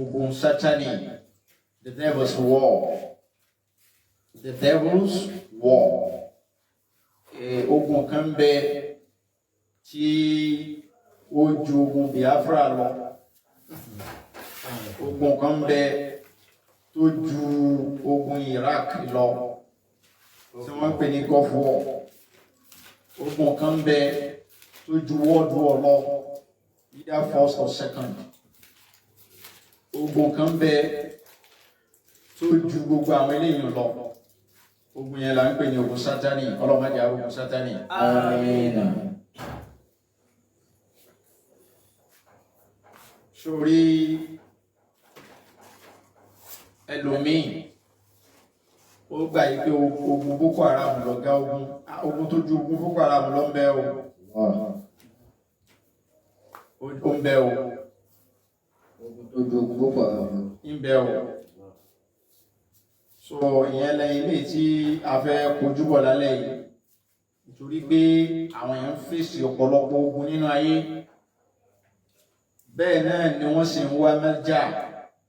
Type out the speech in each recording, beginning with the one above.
Ogun Sátánì, the devil's war. The devil's war. Ogun kan bẹ tí ó ju ogun Biafra lọ. Ogun kan bẹ tó ju ogun Iraq lọ, tí wọ́n ń pè ní Gulf War. Ogun kan bẹ tó ju World War lọ, either first or second. Ogun kan bẹ tó ju gbogbo àwọn eléyìí lọ. Ogun yẹn là ń pè ní ogun Sátánì. Ọlọ́mọdé àwọn ogun Sátánì. Àmín. Sórí ẹlòmíì, ó gbà yí pé ogun Boko Haram lọ̀gá ogun. Ogun tó ju ogun Boko Haram lọ ń bẹ o. Ó ń bẹ o. Ogun tó ju ogun Boko Haram lọ. Ń bẹ o. So ìyẹn lẹ́yìn ilé tí a fẹ́ kojú bọ̀ lálẹ́ yìí, nítorí pé àwọn èèyàn ń fèsì ọ̀pọ̀lọpọ̀ ogun nínú ayé. Bẹ́ẹ̀ náà ni wọ́n sì ń wá mẹ́jà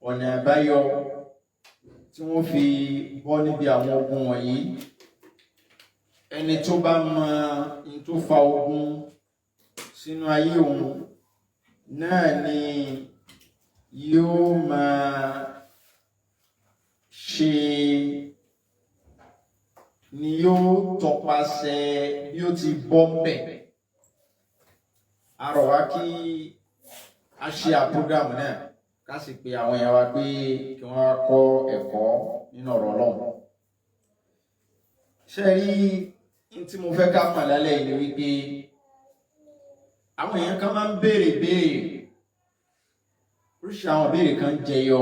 ọ̀nà àbáyọ tí wọ́n fi bọ́ níbi àwọn ogun wọ̀nyí. Ẹni tó bá mọ n tó fa ogun sínú ayé òun náà ni yóò máa ṣe, ni yóò tọpasẹ̀ bí ó ti bọ́ mbẹ̀. A rọ̀ wá kí a ṣe àpúrógrámù náà, ká sì pe àwọn èèyàn wa pé kí wọ́n wá kọ́ ẹ̀kọ́ nínú ọ̀rọ̀ Ọlọ́run. Ṣé rí n tí mo fẹ́ ká mọ̀ lálẹ́ yìí ni wípé àwọn èèyàn kan máa ń béèrè béèrè, oríṣi àwọn béèrè kan jẹyọ.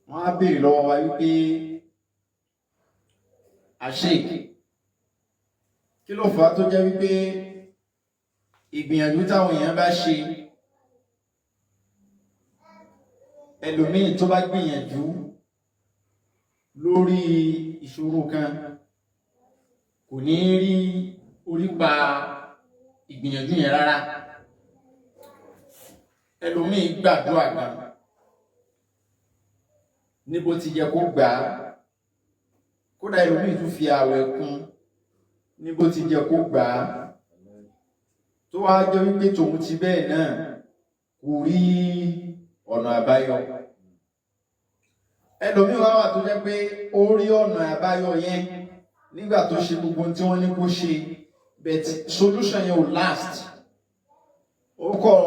Wọ́n á béèrè lọ́wọ́ wa wípé, àṣek, kí ló fà á tó jẹ́ wípé ìgbìyànjú táwọn èèyàn bá ṣe, ẹlòmíì tó bá gbìyànjú lórí ìṣòro kan kò ní rí orípa ìgbìyànjú yẹn rárá? Ẹlòmíì gbàdúrà gan níbo ti yẹ kó gbà á, kódà ẹlòmíì tún fi ààwẹ̀ kún níbo ti yẹ kó gbà á, tó wá jẹ́ wípé tòun ti bẹ́ẹ̀ náà kò rí ọ̀nà àbáyọ. Ẹlòmíì wá wà tó jẹ́ pé ó rí ọ̀nà àbáyọ yẹn nígbà tó ṣe gbogbo ohun tí wọ́n ní kó ṣe, but solution yẹn ò last. Ó kọ̀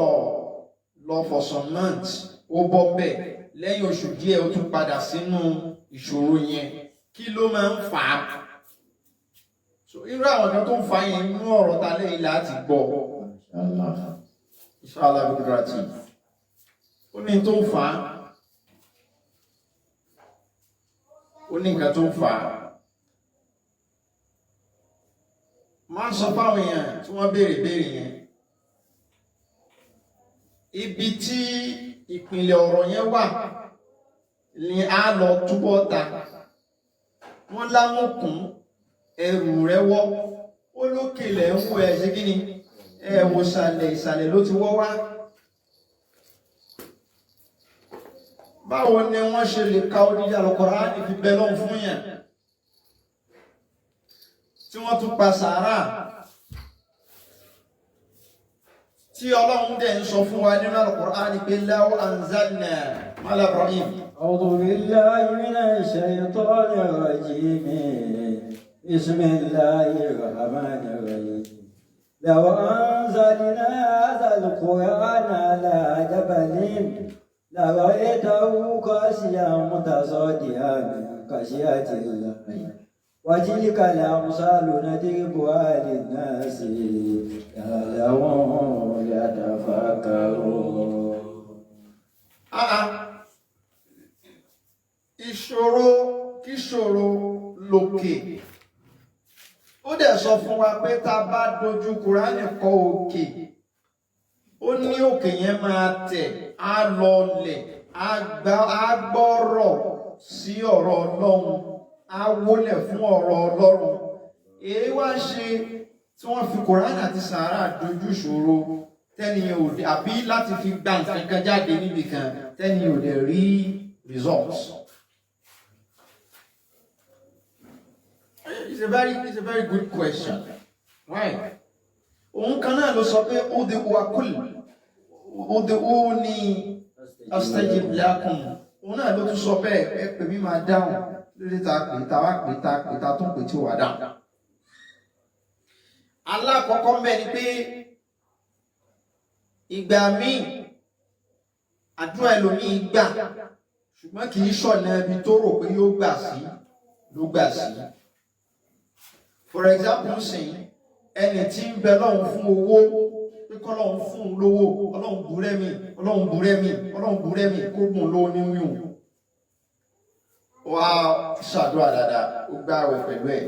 lọ for some months, ó bọ́ bẹ́ẹ̀, lẹ́yìn oṣù díẹ̀ ó tún padà sínú ìṣòro yẹn. Kí ló máa ń fà á? So irú àwọn kan tó ń fa yẹn, inú ọ̀rọ̀ ta lẹ́yìn láti gbọ́. Inshallah bí kúrò ó ní tó ń fà á, ó ní nǹkan tó ń fà á. Máa ń sọ fáwọn èèyàn tí wọ́n béèrè béèrè yẹn, ibi tí ìpìlẹ̀ ọ̀rọ̀ yẹn wà ni a lọ túbọ̀ ta. Wọ́n lámùkún ẹrù rẹ̀ wọ́, ó lókè lẹ̀ ń wo ẹ̀ ṣe kí ni ẹ wò sàlẹ̀, ìsàlẹ̀ ló ti wọ́ wá. Báwo ni wọ́n ṣe lè ka odidi Al-Kùránì fi bẹ lọ́hùn fún yẹn, tí wọ́n tún pa sàárà, tí Ọlọ́run dẹ̀ ń sọ fún wa nínú Al-Kùránì pé law anzalna mala Ibrahim. أعوذ بالله من الشيطان الرجيم. بسم الله الرحمن الرحيم. لو أنزلنا هذا القرآن على جبل لرأيته خاشعا متصدعا من خشية الله وتلك الأمثال نضربها للناس لعلهم يتفكرون. Ìṣòro kíṣòro lòkè, ó dẹ̀ sọ fún wa pé tá a bá dojú Kùránì kọ òkè, ó ní òkè yẹn máa tẹ̀, á lọlẹ̀, á gbọ́rọ̀ sí ọ̀rọ̀ Ọlọ́run, á wólẹ̀ fún ọ̀rọ̀ Ọlọ́run. Èyí wá ṣe tí wọ́n fi Kùránì àti sàárà dojú ìṣòro Tẹ́niyàn ò dé, àbí láti fi gba nǹkan kan jáde níbì kan, tẹ́niyàn ò dẹ̀ rí results. It's a very good question. Right. Òun kan náà ló sọ pé ó di wakul, ó di ó ní astajib lakum. Òun náà ló tún sọ bẹ́ẹ̀, ẹ pè mí máa dáhùn lórí ta pè ta wá pè ta pè ta tún pè tí ó wà dáhùn. Alákọ̀ọ́kọ́ ń bẹ ni pé ìgbà míì àdúrà ẹlòmíì gbà, ṣùgbọ́n kì í ṣọ̀nà ibi tó rò pé yóò gbà sí ló gbà sí. For example, sìn ẹni tí ń bẹ lọ́hùn fún owó pé kọ́lọ́hún fún un lówó, Ọlọ́hun búrẹ́ mi, Ọlọ́hun búrẹ́ mi, Ọlọ́hun búrẹ́ mi, kó gùn lówó ní wíwùn. Wá ṣàdúrà dáadáa, ó gbá àwẹ̀ pẹ̀lú ẹ̀.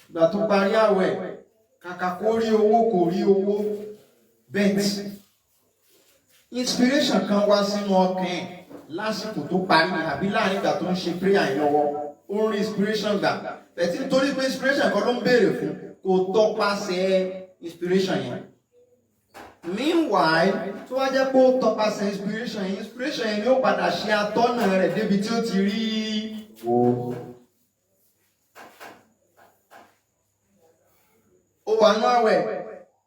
Ìgbà tó parí àwẹ̀, kàkà kó rí owó, kò rí owó. Bet inspiration kan wá sínú ọkàn ẹ̀ lásìkò tó parí àbí láàrin ìgbà tó ń ṣe prayer yẹn lọ́wọ́, ó ń rí inspiration gbà. Bẹ̀tí nítorí pé inspiration kan ló ń béèrè fún, kò tọpasẹ̀ inspiration yẹn. Meanwhile, tó wá jẹ́ pé ó tọpasẹ̀ inspiration yẹn, inspiration yẹn ni ó padà ṣe atọ́nà rẹ̀ débi tí ó ti rí Owó. Ó wà nú àwẹ̀,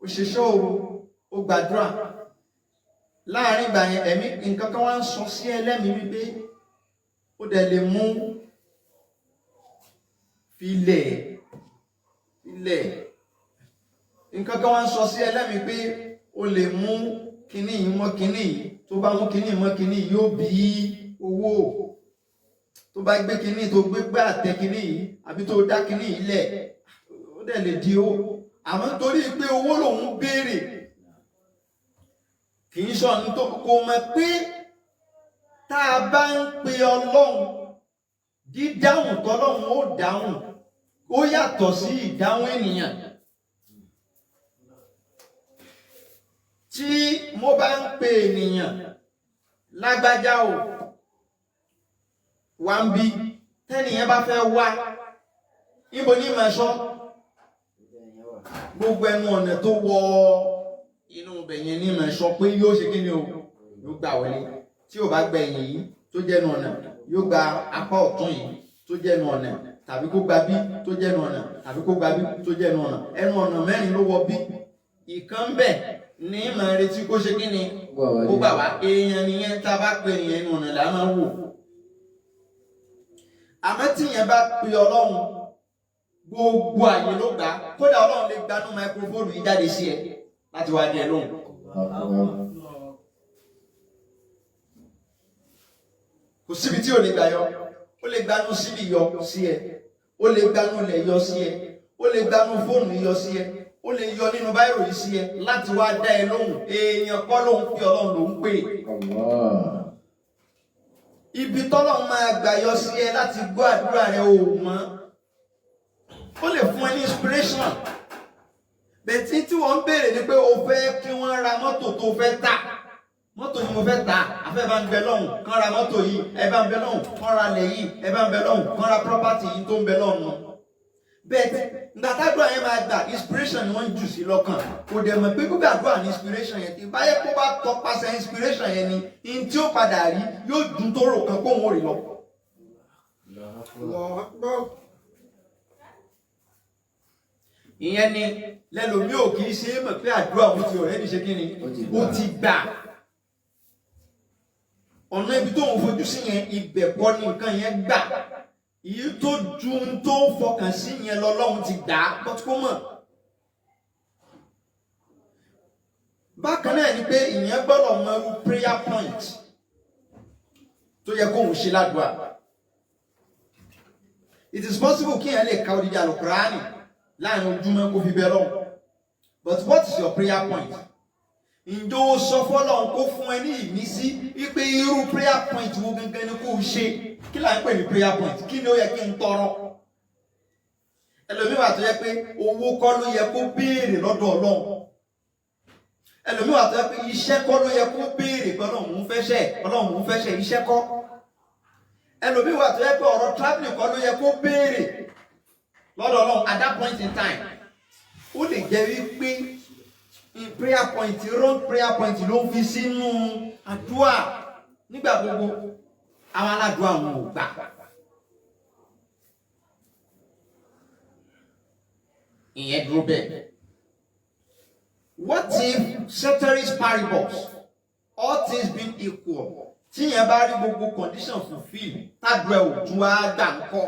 ó ṣe ṣóòru, ó gbàdúrà. Láàrin ìgbà yẹn, ẹ̀mí nǹkan kan wá ń sọ sí ẹlẹ́mìí wípé ó dẹ̀ lè mú filẹ̀ filẹ̀. Nǹkan kan wá ń sọ sí ẹlẹ́mìí pé ó lè mú kinní yìí mọ́ kinní yìí, tó bá mú kinní yìí mọ́ kinní yìí, yóò bí owó. Tó bá gbé kinní, tó gbé gbé àtẹ kinní yìí, àbí tó dá kinní yìí lẹ̀, ó dẹ̀ lè di owó. Àmọ́ nítorí pé owó lòun béèrè, kì í sọ̀nù tó kò mọ̀ pé tá a bá ń pe Ọlọ́run, dídáhùn tọ́lọ́run ó dáhùn ó yàtọ̀ sí ìdáhùn ènìyàn. Tí mo bá ń pe ènìyàn, lágbájá o, wá ń bí, tẹ́nìyàn bá fẹ́ wá, níbo ní màá sọ? Gbogbo ẹnu ọ̀nà tó wọ inú ibẹ̀ yẹn ní màá sọ pé yóò ṣe kíni o, yóò gbà wọlé. Tí ò bá gba ẹ̀yìn yìí tó jẹ́nu ọ̀nà, yóò gba apá ọ̀tún yìí tó jẹ́nu ọ̀nà, tàbí kó gba bí tó jẹ́nu ọ̀nà, tàbí kó gba bí tó jẹ́nu ọ̀nà. Ẹnu ọ̀nà mẹ́rin ló wọ bí. Ìkan bẹ̀ ní màá retí kó ṣe kíni, kó gbà wá. Èèyàn nìyẹn, tá a bá pe èèyàn, ẹnu ọ̀nà là máa wò. Àmọ́ tíyẹn bá pe Ọlọ́run, gbogbo àyè ló gbà. Kódà Ọlọ́run lè gbanú máikrófóònù yìí jáde sí ẹ láti wá di ẹ lóhùn. Kò síbi tí ò lè gbà yọ. Ó lè gbanú síbi yọ sí ẹ, ó lè gbanú ilẹ̀ yọ sí ẹ, ó lè gbanú fóònù yọ sí ẹ, ó lè yọ nínú báírò yìí sí ẹ láti wá dá ẹ lóhùn. Èèyàn kọ́ ló ń pè, Ọlọ́run ló ń pè. Ibi tọ́lọ́run máa gbà yọ sí ẹ láti gbọ́ àdúrà rẹ ò mọ̀. Ó lè fún ẹ ní inspiration. Bẹ̀tí tí wọ́n ń béèrè ni pé o fẹ́ kí wọ́n ra mọ́tò tó fẹ́ tà. Mọ́tò ni mo fẹ́ tà, àfẹ́ bá ń bẹ lọ́hùn kán ra mọ́tò yìí, ẹ bá ń bẹ lọ́hùn kán ra lẹ̀ yìí, ẹ bá ń bẹ lọ́hùn kán ra property yìí tó ń bẹ lọ́hùn náà. Bẹ́ẹ̀ gbàtàdúrà yẹn máa gbà, inspiration ni wọ́n ń jù sí lọ́kàn. Kò dẹ̀ mọ̀ pé gbígbàdúrà ní inspiration yẹn ti báyẹ̀ kó bá tọpasẹ̀ inspiration yẹn ni in tí ó padà rí yóò dùn tó rò kan kóhun ó rí lọ. Ìyẹn ni lẹ́lòmí ò kì í ṣe é mọ̀ pé àdúrà òun ti ọ̀rẹ́ ní ṣe kí ni, ó ti gbà. Ọ̀nà ibi tó ń fojú sí yẹn, ibẹ̀ kọ́ ni nǹkan yẹn gbà. Èyí tó ju ohun tó ń fọkàn sí yẹn lọ́lọ́run ti gbà á kó mọ̀. Bákan náà ni pé ìyẹn gbọ́dọ̀ mọ irú prayer point tó yẹ kóun ṣe ládùúà. It is possible kí èèyàn lè ka odidi Àlùkùránì láàrin ojúmọ́ kó fi bẹ lọ́hùn. But what is your prayer point? Ǹjẹ́ o sọ fọ́lọ́hun kó fún ẹ ní ìmísí wípé irú prayer point wo gangan ni kó o ṣe? Kí là ń pè ní prayer point? Kí ni ó yẹ kí n tọrọ? Ẹlòmíì wà tó yẹ pé owó kọ́ ló yẹ kó béèrè lọ́dọ̀ Ọlọ́run. Ẹlòmíì wà tó yẹ pé iṣẹ́ kọ́ ló yẹ kó béèrè pé Ọlọ́run ń fẹ́ṣẹ̀, Ọlọ́run ń fẹ́ṣẹ̀, iṣẹ́ kọ́. Ẹlòmíì wà tó yẹ pé ọ̀rọ̀ travelling kọ́ ló yẹ kó béèrè lọ́dọ̀ Ọlọ́run at that point in time. Ó lè jẹ́ wípé In prayer point, wrong prayer point ló ń fi sínú àdúrà nígbà gbogbo. Àwọn aládùúrà wọn ò gbà. Ìyẹn dúró bẹ́ẹ̀. What if, ceteris paribus, all things being equal, tíyẹn bá rí gbogbo condition fulfill, tádùá ẹ̀ ò tún wá gbà ń kọ́?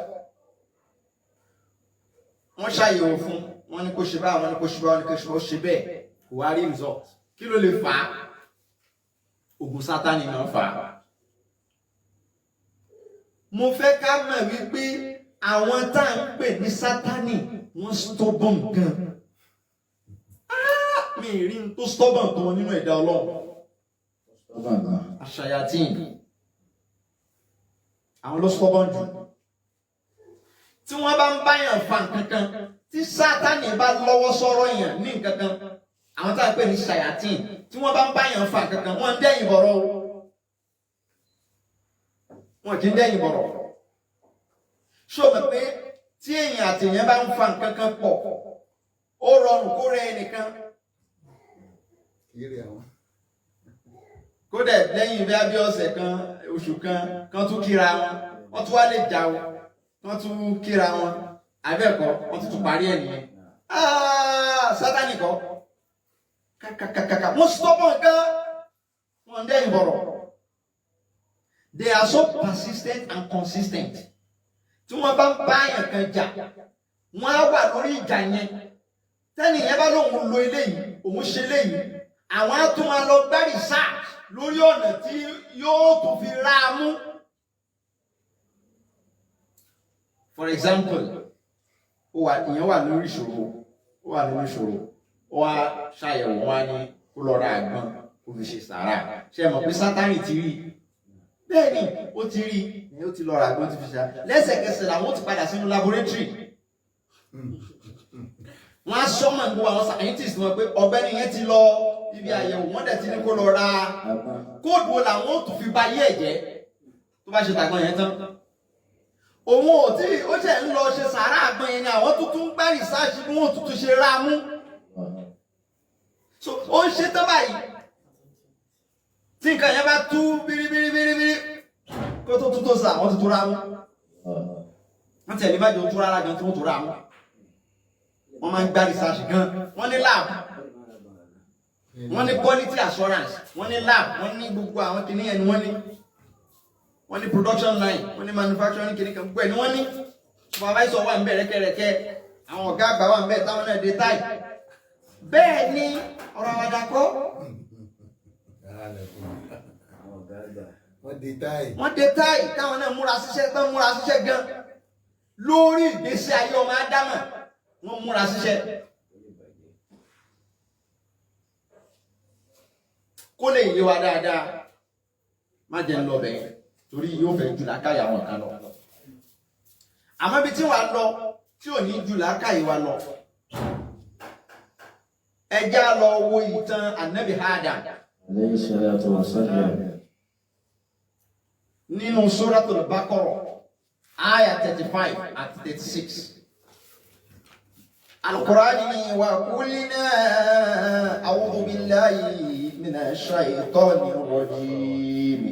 Wọ́n ṣàyẹ̀wò fún wọn, ní kó ṣe báyìí, wọ́n ní kó ṣe báyìí, wọ́n ní kó ṣe báyìí, ó ṣe bẹ́ẹ̀, kò wá rí result. Kí ló lè fà á? Ogun Sátánì náà fà á. Mo fẹ́ ká mọ̀ wípé àwọn tá à ń pè ní Sátánì, wọ́n stubborn gan. Ah, mi ì rí n tó stubborn tó wọn nínú ẹ̀dá Ọlọ́run. Stubborn gan. Àṣàyàtìn, àwọn ló stubborn jù. Tí wọ́n bá ń báyàn fa nǹkan kan, tí Sátánì bá lọ́wọ́ sọ́rọ̀ yàn ní nǹkan kan, àwọn tá à ń pè ní ṣàyàtìn, tí wọ́n bá ń báyàn fa nǹkan kan, wọ́n ń dẹ́yìn bọ̀rọ̀ o. Wọ́n kì í dẹ́yìn bọ̀rọ̀. Ṣó o mọ̀ pé tí èèyàn àti èèyàn bá ń fa nǹkan kan pọ̀, ó rọrùn kó rẹ ẹnìkan? Kiri àwọn. Kódà lẹ́yìn bí abí ọ̀sẹ̀ kan, oṣù kan kan, tún kíra wọn, wọ́n tún wá lè jà o, wọ́n tún kíra wọn, abẹ́ẹ̀kọ́? Wọ́n tún tún parí ẹ̀ nìyẹn. Ah, Sátánì kọ́ kàkàkàkà, wọ́n stubborn gan, wọ́n ń dẹ́yìn bọ̀rọ̀. They are so persistent and consistent. Tí wọ́n bá ń bá àyàn kan jà, wọ́n á wà lórí ìjà yẹn. Tẹ́nì yẹn bá lóun lo eléyìí, òun ṣe eléyìí, àwọn á tún máa lọ gbá research lórí ọ̀nà tí yóò tún fi rá a mú. For example, ó wà, ìyẹn wà lórí ìṣòro, ó wà lórí ìṣòro, ó wá ṣàyẹ̀wò, wọn á ní kó lọ ra àgbọn kó fi ṣe sàárà. Ṣe é mọ̀ pé Sátánì ti rí i? Bẹ́ẹ̀ ni, ó ti rí i, ó ti lọ ra àgbọn tó fi ṣe sàárà. Lẹ́sẹ̀kẹsẹ̀ làwọn ó ti padà sínú laboratory, wọ́n á sọ́mọ̀ gbogbo àwọn scientist wọn pé ọ̀gbẹ́ni yẹn ti lọ ibi àyẹ̀wò, wọ́n dẹ̀ ti ní kó lọ ra Àgbọn. Code wo làwọn ó tún fi ba ayé ẹ̀ jẹ́ tó bá ṣe tàgbọn yẹn tán? Òun ò tí ó ṣe ń lọ ṣe sàárà àgbọn yẹn ni àwọn tuntun ń gbá research bí wọ́n tuntun ṣe rá a mú. So ó ń ṣe tán báyìí, tí nǹkan yẹn bá tú bíríbíríbírí kó tó tún tó sà, àwọn tuntun rá a mú. Wọ́n tẹ̀lé má jẹ́ ó tú rárá gan tí wọ́n tún rá a mú. Wọ́n máa ń gbá research gan. Wọ́n ní lab, wọ́n ní quality assurance, wọ́n ní lab, wọ́n ní gbogbo àwọn kìnìyàn ni wọ́n ní. Wọ́n ní production line, wọ́n ní manufacturing kìnìkan, gbogbo ẹ̀ ni wọ́n ní. Supervisor wà ń bẹ̀ rẹ́kẹ́rẹ́kẹ́, àwọn ọ̀gá àgbà wà ń bẹ̀ táwọn náà dé táì. Bẹ́ẹ̀ ni, ọ̀rọ̀ àwàdà kọ́. Àwọn ọ̀gá àgbà. Wọ́n di táì. Wọ́n dé táì, táwọn náà múra síṣẹ́ tán, múra síṣẹ́ gan lórí ìgbésí ayé ọmọ Ádámà. Wọ́n múra síṣẹ́. Ó lè bàjẹ́. Kó lè yé wa dáadáa, má jẹ́ ń lọ bẹ́ẹ̀ torí yóò fẹ́ jù lákàyè àwọn kan lọ. Àmọ́ ibi tí wàá lọ tí ò ní jù lákàyè wa lọ, ẹ já lọ wo ìtàn Anabi Adam. Alayhi salatu wa salam. Nínú Suratul Baqarah, aya 35 àti 36. Al-Qur'ani ni wa qulna a'udhu billahi minash shaitanir rajim.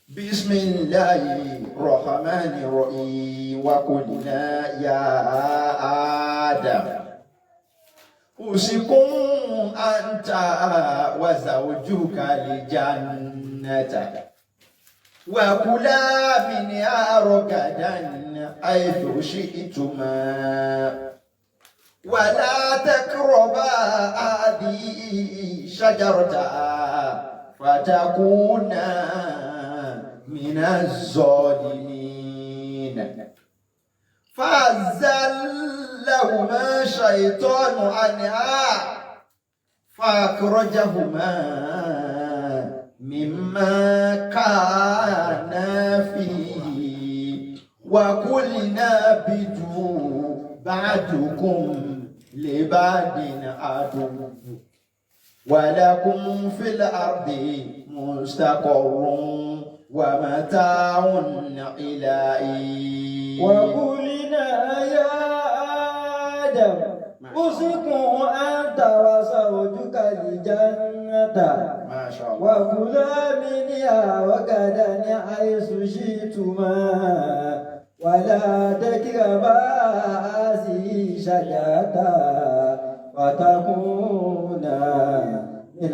Bismillahir rahmanir rahim. Wa qulna ya Adam uskun anta wa zawjuka al-jannata wa kula minha ragadan haythu shi'tuma wa la taqraba hadhihi shajarata fatakuna minaz zalimin. فأزلهما الشيطان عنها فأخرجهما مما كانا فيه وقلنا اهبطوا بعضكم لبعض عدو ولكم في الأرض مستقر ومتاع إلى حين. وقلنا يا آدم. اسكن أنت وزوجك الجنة Masha Allah. وكلا منها رغدا حيث شئتما ولا تقربا هذه الشجرة فتكونا من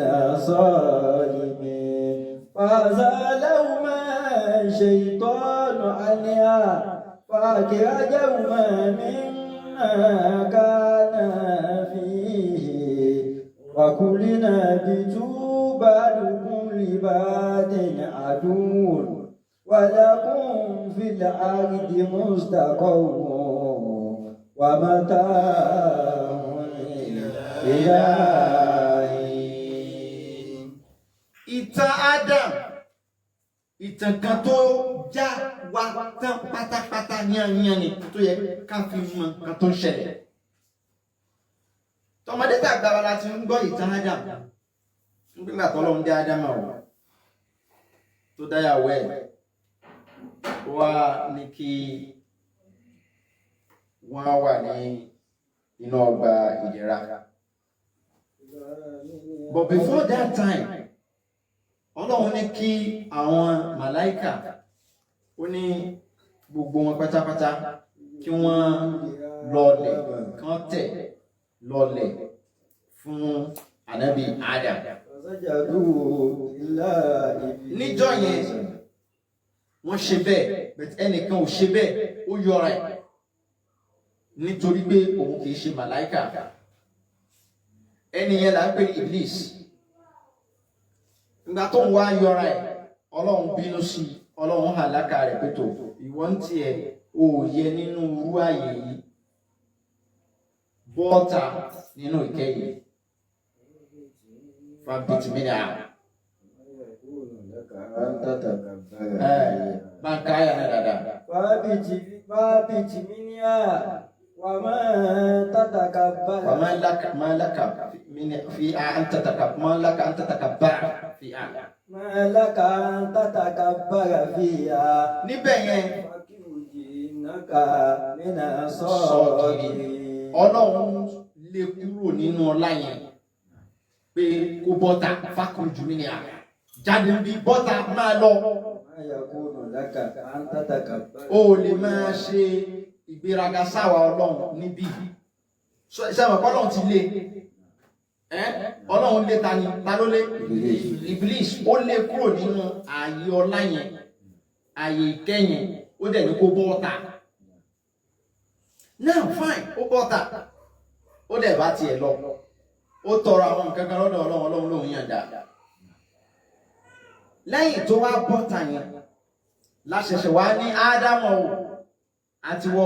الظالمين. فأزلهما الشيطان عنها فأخرجهما مما كانا فيه. وقلنا اهبطوا بعضكم لبعض عدو ولكم في الأرض مستقر ومتاع إلى حين. Ìtàn Adam, ìtàn kan tó já wa tán pátápátá yányán ni, tó yẹ ká fi mọ nǹkan tó ń ṣẹlẹ̀. Tọmọdé tàgbà wa la ti ń gbọ́ ìtàn Adam nígbà tó lọ́n dé Adam àwọ̀ tó dáyàwó ẹ̀ wá ní kí wọ́n wà ní inú ọgbà ìdẹ̀ra. But before that time, Ọlọ́run ní kí àwọn màláìkà, ó ní gbogbo wọn pátápátá kí wọ́n lọlẹ̀, kán tẹ̀ lọlẹ̀ fún ànábì Adam. فسجدوا إلا إبليس. Níjọ́ yẹn wọ́n ṣe bẹ́ẹ̀, but ẹnìkan ò ṣe bẹ́ẹ̀, ó yọra ẹ̀ nítorí pé òun kì í ṣe màláìkà. Ẹni yẹn là ń pè ní Iblis. Ìgbà tó ń wá yọra ẹ̀, Ọlọ́run bínú sí i, Ọlọ́run hàlákà rẹ̀ pé tó ìwọ ń tiẹ̀ ò yẹ nínú irú ààyè yìí, bọ́ọ̀tà nínú ìkẹyìn fàbìtìmínà. أن تتكبر. Ẹ bá ń ká àyà náà dáadáa. فاهبط منها وما تتكبر. وما لك ما لك من في أن تتكبر، ما لك أن تتكبر في ما لك أن تتكبر فيها. Níbẹ̀ yẹn. فاخرج إنك من الصاغرين. Ọlọ́run lé kúrò nínú ọlá yẹn pé kó bọ́ta, فاخرج منها, jáde bí, bọ́ta, máa lọ. ما يكون لك أن تتكبر. O lè máa ṣe ìgbéraga sáwa Ọlọ́run níbí. Sẹ́wọ̀n Ọlọ́run ti lé ẹ́? Ọlọ́run lé ta ni? Ta ló lé? Iblis. Ó lé kúrò nínú ààyè ọlá yẹn, ààyè ìkẹyìn, ó dẹ̀ ní kó bọ́ta. Now fine, ó bọ́ta, ó dẹ̀ bá tiẹ̀ lọ, ó tọrọ àwọn nǹkan kan lọ́dọ̀ Ọlọ́run, Ọlọ́run lòun yàn dá. Lẹ́yìn tó wá bọ́ta yẹn láṣẹṣẹ wá ní Ádámù o àtiwọ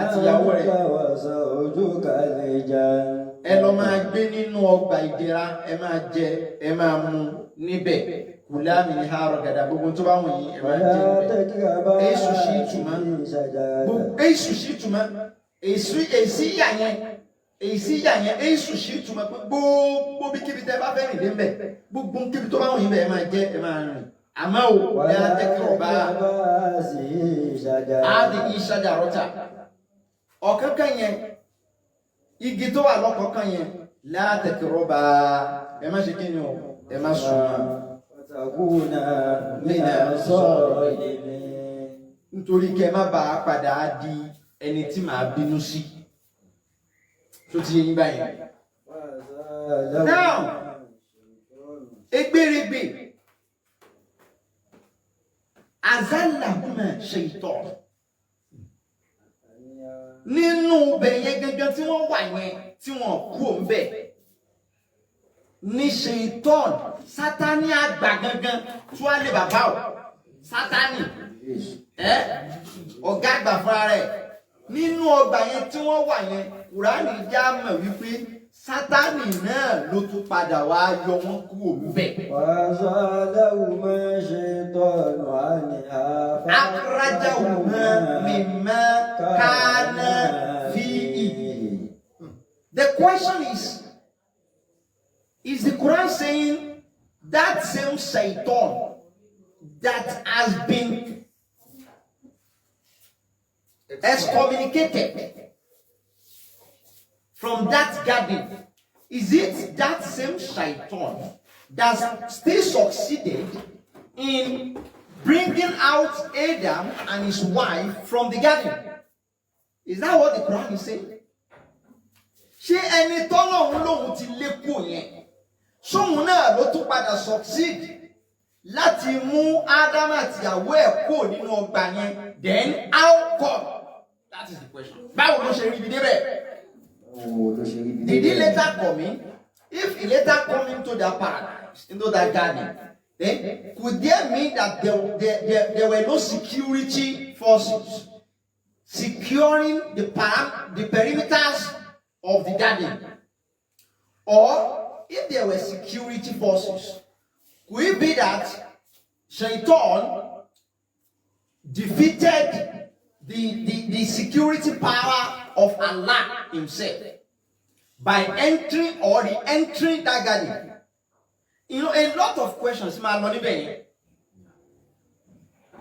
àtìyàwó rẹ̀ أنت وزوجك الجنة. ẹ lọ máa gbé nínú ọgbà ìdẹ̀ra, ẹ máa jẹ, ẹ máa mu níbẹ̀. كلا منها رغدا, gbogbo tó bá wù yín, ẹ máa jẹ ولا níbẹ̀. تقربا حيث شئتما. هذه الشجرة. Gbogbo حيث شئتما, èsì èsì yà yẹn, èsì yà yẹn, حيث شئتما pé gbogbo bí kíbi tẹ bá fẹ́ rìn dé mbẹ̀, gbogbo kíbi tó bá wù yín bẹ̀, ẹ máa jẹ, ẹ máa rìn, àmọ́ o ولا لا تقربا تقربا هذه الشجرة. هذه الشجرة, ọ̀kánkán yẹn, igi tó wà lọ́kọ̀ọ̀kan yẹn, لا تقربا, ẹ má ṣe kí ni o, ẹ má sùn mọ́. وتكونا من الظالمين. Nítorí kẹ má bàa padà di ẹni tí màá bínú sí. Tó ti yé yín báyìí? Now, egbèrègbè أزلهما الشيطان nínú ibẹ̀ yẹn gangan tí wọ́n wà yẹn, tí wọ́n kú òun bẹ̀ ní ṣèitán, Sátani àgbà gangan tí wọ́n lé bàbá o Sátani ẹ, ọ̀gá àgbà fúnra rẹ̀ nínú ọgbà yẹn tí wọ́n wà yẹn. Kùránì já mọ̀ wípé Sátani náà ló tún padà wá yọ wọ́n kú òun bẹ̀. وأزلهما الشيطان عنها. أخرجهما مما كانا فيه. The question is the Quran saying that same Shaitan that has been excommunicated from that garden, is it that same Shaitan that still succeeded in bringing out Adam and his wife from the garden? Is that what the Quran is saying? Ṣé ẹni tọ́lọ́hún lòun ti lé kúrò yẹn, sóhun náà ló tún padà succeed láti mú Ádámù àtìyàwó ẹ̀ kúrò nínú ọgbà yẹn? Then how come? That is the question. Báwo ló ṣe rí ibi débẹ̀? Báwo ló ṣe rí ibi Did he débẹ̀? Later come in? If he later come into that paradise, into that garden, then could there mean that there were no security forces securing the perimeters of the garden? Or if there were security forces, could it be that Shaitan defeated the security power of Allah himself by entering or re-entering that garden? A lot of questions máa lọ níbẹ̀ yẹn.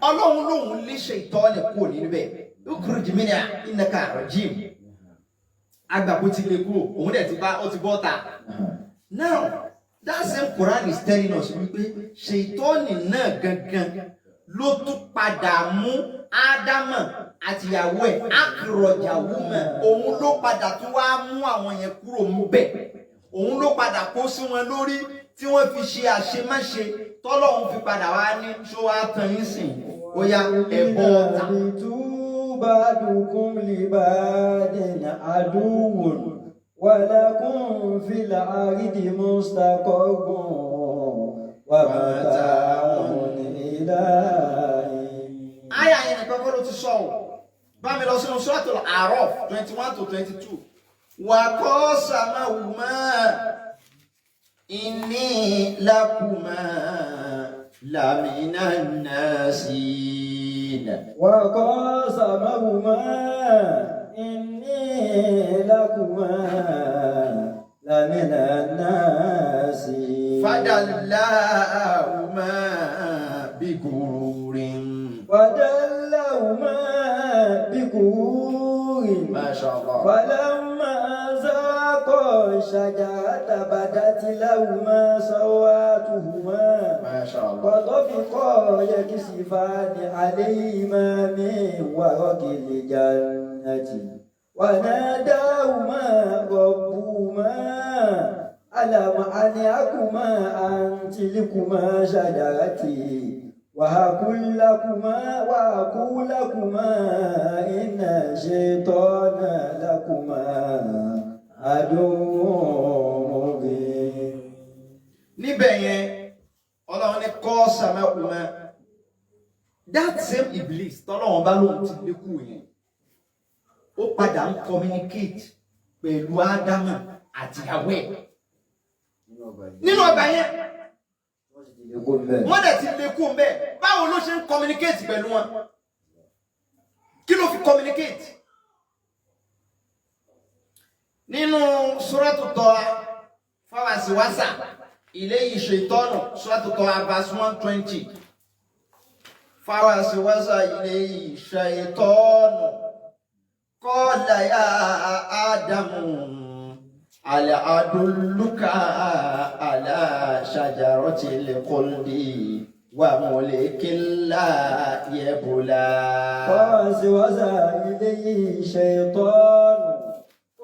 Ọlọ́run lòun lé Ṣaitọ́ọ̀nì kúrò níbẹ̀. Ukhruj minha innaka rajim. Agbàgbó ti lè kúrò, òun dẹ̀ ti bá ó ti bọ́ ta. Now, that same Quran is telling us wípé Ṣaitọ́ọ̀nì náà gangan ló tún padà mú Ádámà àtìyàwó ẹ̀ akhrajahuma. Òun ló padà tún wá mú àwọn yẹn kúrò ńbẹ̀. Òun ló padà kó sí wọn lórí tí wọ́n fi ṣe àṣemáṣe, tọ́lọ́hun fi padà wá ní ṣó wá tán yín sìn, ó yá, ẹ̀bọ ọ̀tá. بعضكم لبعض عدو ولكم في الأرض مستقر ومتاع إلى حين. Àyà yẹn nìkan kọ́ ló ti sọ ọ́. Bá mi lọ sínú Suratul A'raf 21 to 22. وقاسمهما إني لكما لمن الناصحين. وقاسمهما إني لكما لمن الناصحين. فدلاهما بغرور. فدلاهما بغرور. ما شاء الله. فلما ذاقا الشجرة بدت لهما سوآتهما ما شاء الله. وطفقا يكسفان عليهما من ورق الجنة وناداهما ربهما ألم أنهكما عن تلكما الشجرة وأقل لكما إن الشيطان لكما عدو مبين. Níbẹ̀ yẹn, Ọlọ́run ní قاسمهما, that same Iblis tọ́lọ́run bá lóun ti lékù yẹn, ó padà ń communicate pẹ̀lú Ádámà àtìyàwó ẹ̀ nínú ọgbà yẹn. Wọ́n dẹ̀ ti lékù ń bẹ̀. Báwo ló ṣe ń communicate pẹ̀lú wọn? Kí ló fi communicate? Nínú Suratu Taha, فوسوس إليه الشيطان, Suratu Taha verse 120, فوسوس إليه الشيطان قال يا آدم هل أدلك على شجرة الخلد وملك لا يبلى. فوسوس إليه الشيطان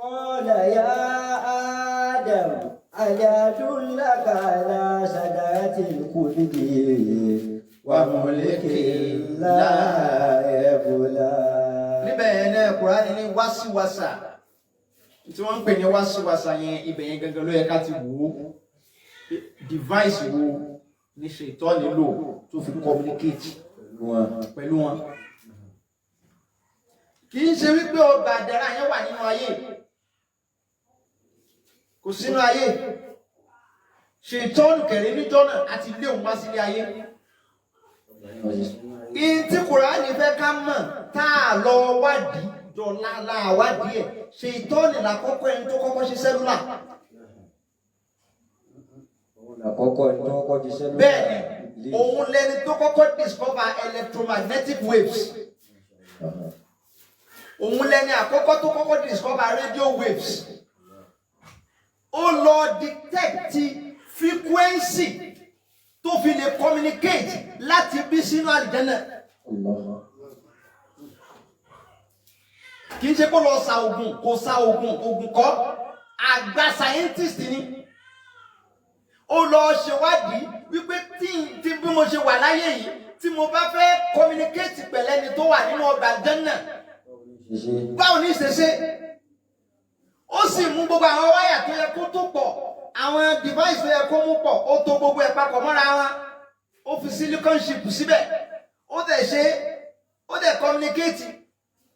قال يا آدم هل أدلك على شجرة الخلد وملك لا يبلى. Níbẹ̀ yẹn náà, Kùránì ní وسوس. Tí wọ́n ń pè ní وسوس yẹn, ibẹ̀ yẹn gangan ló yẹ ká ti wò ó. Device wo ní Ṣètánì lò tó fi communicate pẹ̀lú wọn? Kì í ṣe wípé ọgbà àdàrà yẹn wà nínú ayé, kò sínú ayé. Ṣètánì kẹrin níjọ́ náà àti ilé òun wá sílé ayé. Ìyìn tí Kùránì fẹ́ ká mọ̀ tá a lọ wádìí dọ̀la láàwádìí ẹ̀, Ṣètánì làkọ́kọ́ ẹni tó kọ́kọ́ ṣe cellular. Àkọ́kọ́ ẹni tó kọ́kọ́ jíṣẹ́ lórí. Bẹ́ẹ̀ ni, òun lẹni tó kọ́kọ́ discover electromagnetic waves. Òun lẹni àkọ́kọ́ tó kọ́kọ́ discover radio waves. Ó lọ detect frequency tó fi lè communicate láti bí sínú àlìjẹ́nà. Kì í ṣe kó lọ sa oògùn, kò sa oògùn, oògùn kọ́, àgbà scientist ni. Ó lọ ṣèwádìí wípé tí bí mo ṣe wà láyé yìí, tí mo bá fẹ́ communicate pẹ̀lẹ́ni tó wà nínú ọgbà àlìjẹ́nà, báwo ní ṣe ṣe? Ó sì mú gbogbo àwọn wáyà tó yẹ kó tó pọ̀, àwọn device tó yẹ kó mú pọ̀, ó tó gbogbo ẹ̀ papọ̀ mọ́ra wọn, ó fi silicon chip síbẹ̀, ó dẹ̀ ṣe, ó dẹ̀ communicate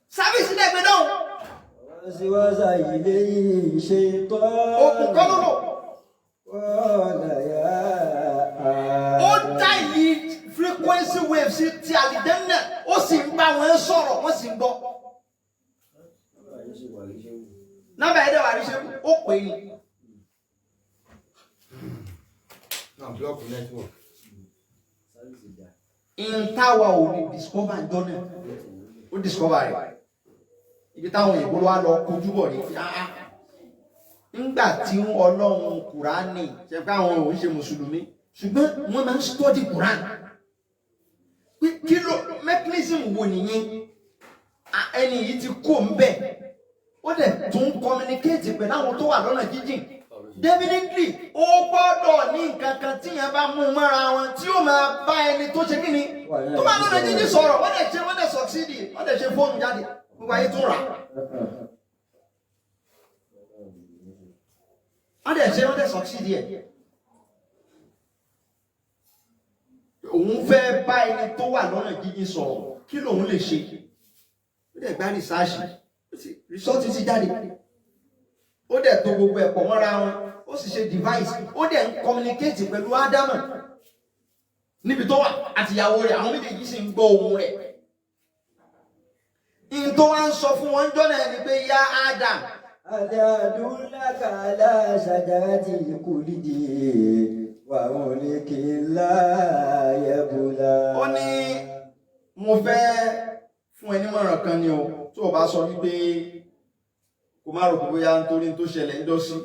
service dẹ̀ gbé dọ́hùn. Wàsíwàsá ilé ṣe tọ́. Òkun kọ́ ló lò. Ó dá ìyí frequency waves ti àlìjẹ́nnà, ó sì ń bá wọn sọ̀rọ̀, wọ́n sì ń gbọ́. Nọ́mbà ẹ̀dẹ̀ wà ríṣẹ́, ó pè é ní. Now block network. Ntáwa ò lè discover njọ́ náà, ó discover rẹ̀. Ibi táwọn òyìnbó wá lọ kojú bọ̀ ní áá. Ńgbà tí Ọlọ́run Kùránì ṣe pé àwọn ò ń ṣe Mùsùlùmí, ṣùgbọ́n wọ́n máa ń study Kùránì. Pé kí ló mechanism wo nìyẹn? Ẹni yìí ti kó ń bẹ̀. Ó dẹ̀ tún communicate pẹ̀lú àwọn tó wà lọ́nà jíjìn. Definitely, ó gbọ́dọ̀ ní nǹkan kan tí yẹn bá mú mọ́ra wọn tí ó máa bá ẹni tó ṣe kí ni tó bá lọ́nà jíjìn sọ̀rọ̀. Wọ́n dẹ̀ ṣe, wọ́n dẹ̀ succeed, wọ́n dẹ̀ ṣe fóònù jáde, gbogbo ayé tún rà. Wọ́n dẹ̀ ṣe, wọ́n dẹ̀ succeed ẹ̀. Òun fẹ́ bá ẹni tó wà lọ́nà jíjìn sọ̀rọ̀, kí lòun lè ṣe? Ó dẹ̀ gbá rìsáàṣì, rìsọ́ọ̀tì ti jáde, ó dẹ̀ tó gbogbo ẹ̀ pọ̀ mọ́ra wọn, ó sì ṣe device, ó dẹ̀ ń communicate pẹ̀lú Ádámà níbi tó wà àtìyàwó rẹ̀, àwọn méjèèjì sì ń gbọ́ ohùn rẹ̀. Ìyìn tó wá ń sọ fún wọn jọ́nà ni pé yá Adam. Àdàdúlákà aláṣàjáde kùlìdì wà wọn ní kí n láàyè bùlá. Ó ní mo fẹ́ fún ẹ nímọ̀ràn kan ni o, tó o bá sọ wípé kò má rò pé bóyá nítorí tó ṣẹlẹ̀ ń dọ́sí,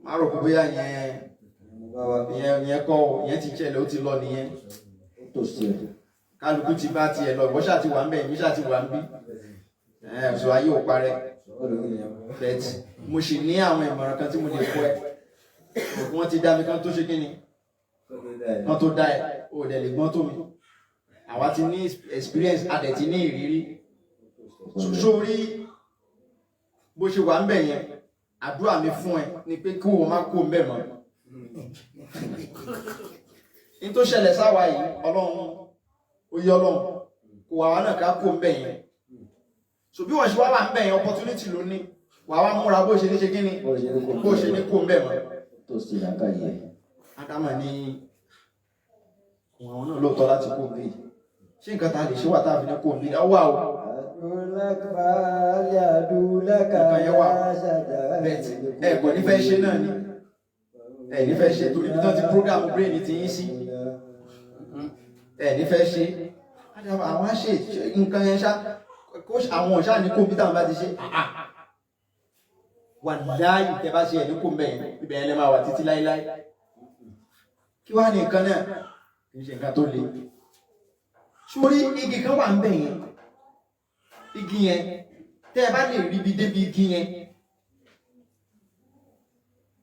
má rò pé bóyá yẹn kọ́ o, yẹn ti ṣẹlẹ̀, ó ti lọ nìyẹn. Kálukú ti bá tiẹ̀ lọ, ìwọ ṣáà ti wà ń bẹ̀, èmi ṣáà ti wà ń bí, ẹ̀sùn ayé ò parẹ́. But mo sì ní àwọn ìmọ̀ràn kan tí mo lè fún ẹ. Wọ́n ti dá mi kan tó ṣe kí ni kan tó dá ẹ, o dẹ̀ lè gbọ́n tó mi. Àwa ti ní experience, a dẹ̀ ti ní ìrírí. Sórí bó ṣe wà ń bẹ̀ yẹn, àdúrà mi fún ẹ ni pé kí o má kó ń bẹ̀ mọ́. Ní tó ṣẹlẹ̀ sáwa yìí, Ọlọ́run ó yẹ, Ọlọ́run kò wà wá náà ká kó ń bẹ̀ yẹn. So bí wọ́n ṣe wá wà ń bẹ̀ yẹn, opportunity ló ní, wà wá múra bó ṣe ní ṣe kí ni bó ṣe ní kó ń bẹ̀ mọ́. Ádámà ní àwọn náà lóòótọ́ láti kó ń bẹ̀ yìí. Ṣé nǹkan tá a lè ṣe wà tá a fi ní kó ń bẹ̀ yìí? Ọwọ́ àwọn nǹkan yẹn wà, ẹ kò ní fẹ́ ṣe náà ni, ẹ ní fẹ́ ṣe torí ibi tán ti program brain ti yín sí, ẹ ní fẹ́ ṣe. Àwọn á ṣe nǹkan yẹn ṣá, àwọn ọ̀ṣá ní kọ̀mpútà bá ti ṣe wà láàyè, tẹ bá ṣe ẹ̀ ní kò mbẹ̀ yẹn, ibẹ̀ yẹn lè máa wà títí láéláé. Kí wàá ní nǹkan náà? Kì í ṣe nǹkan tó le. Sórí igi kan wà ń bẹ̀ yẹn, igi yẹn, tẹ́ ẹ bá lè ríbi débi igi yẹn,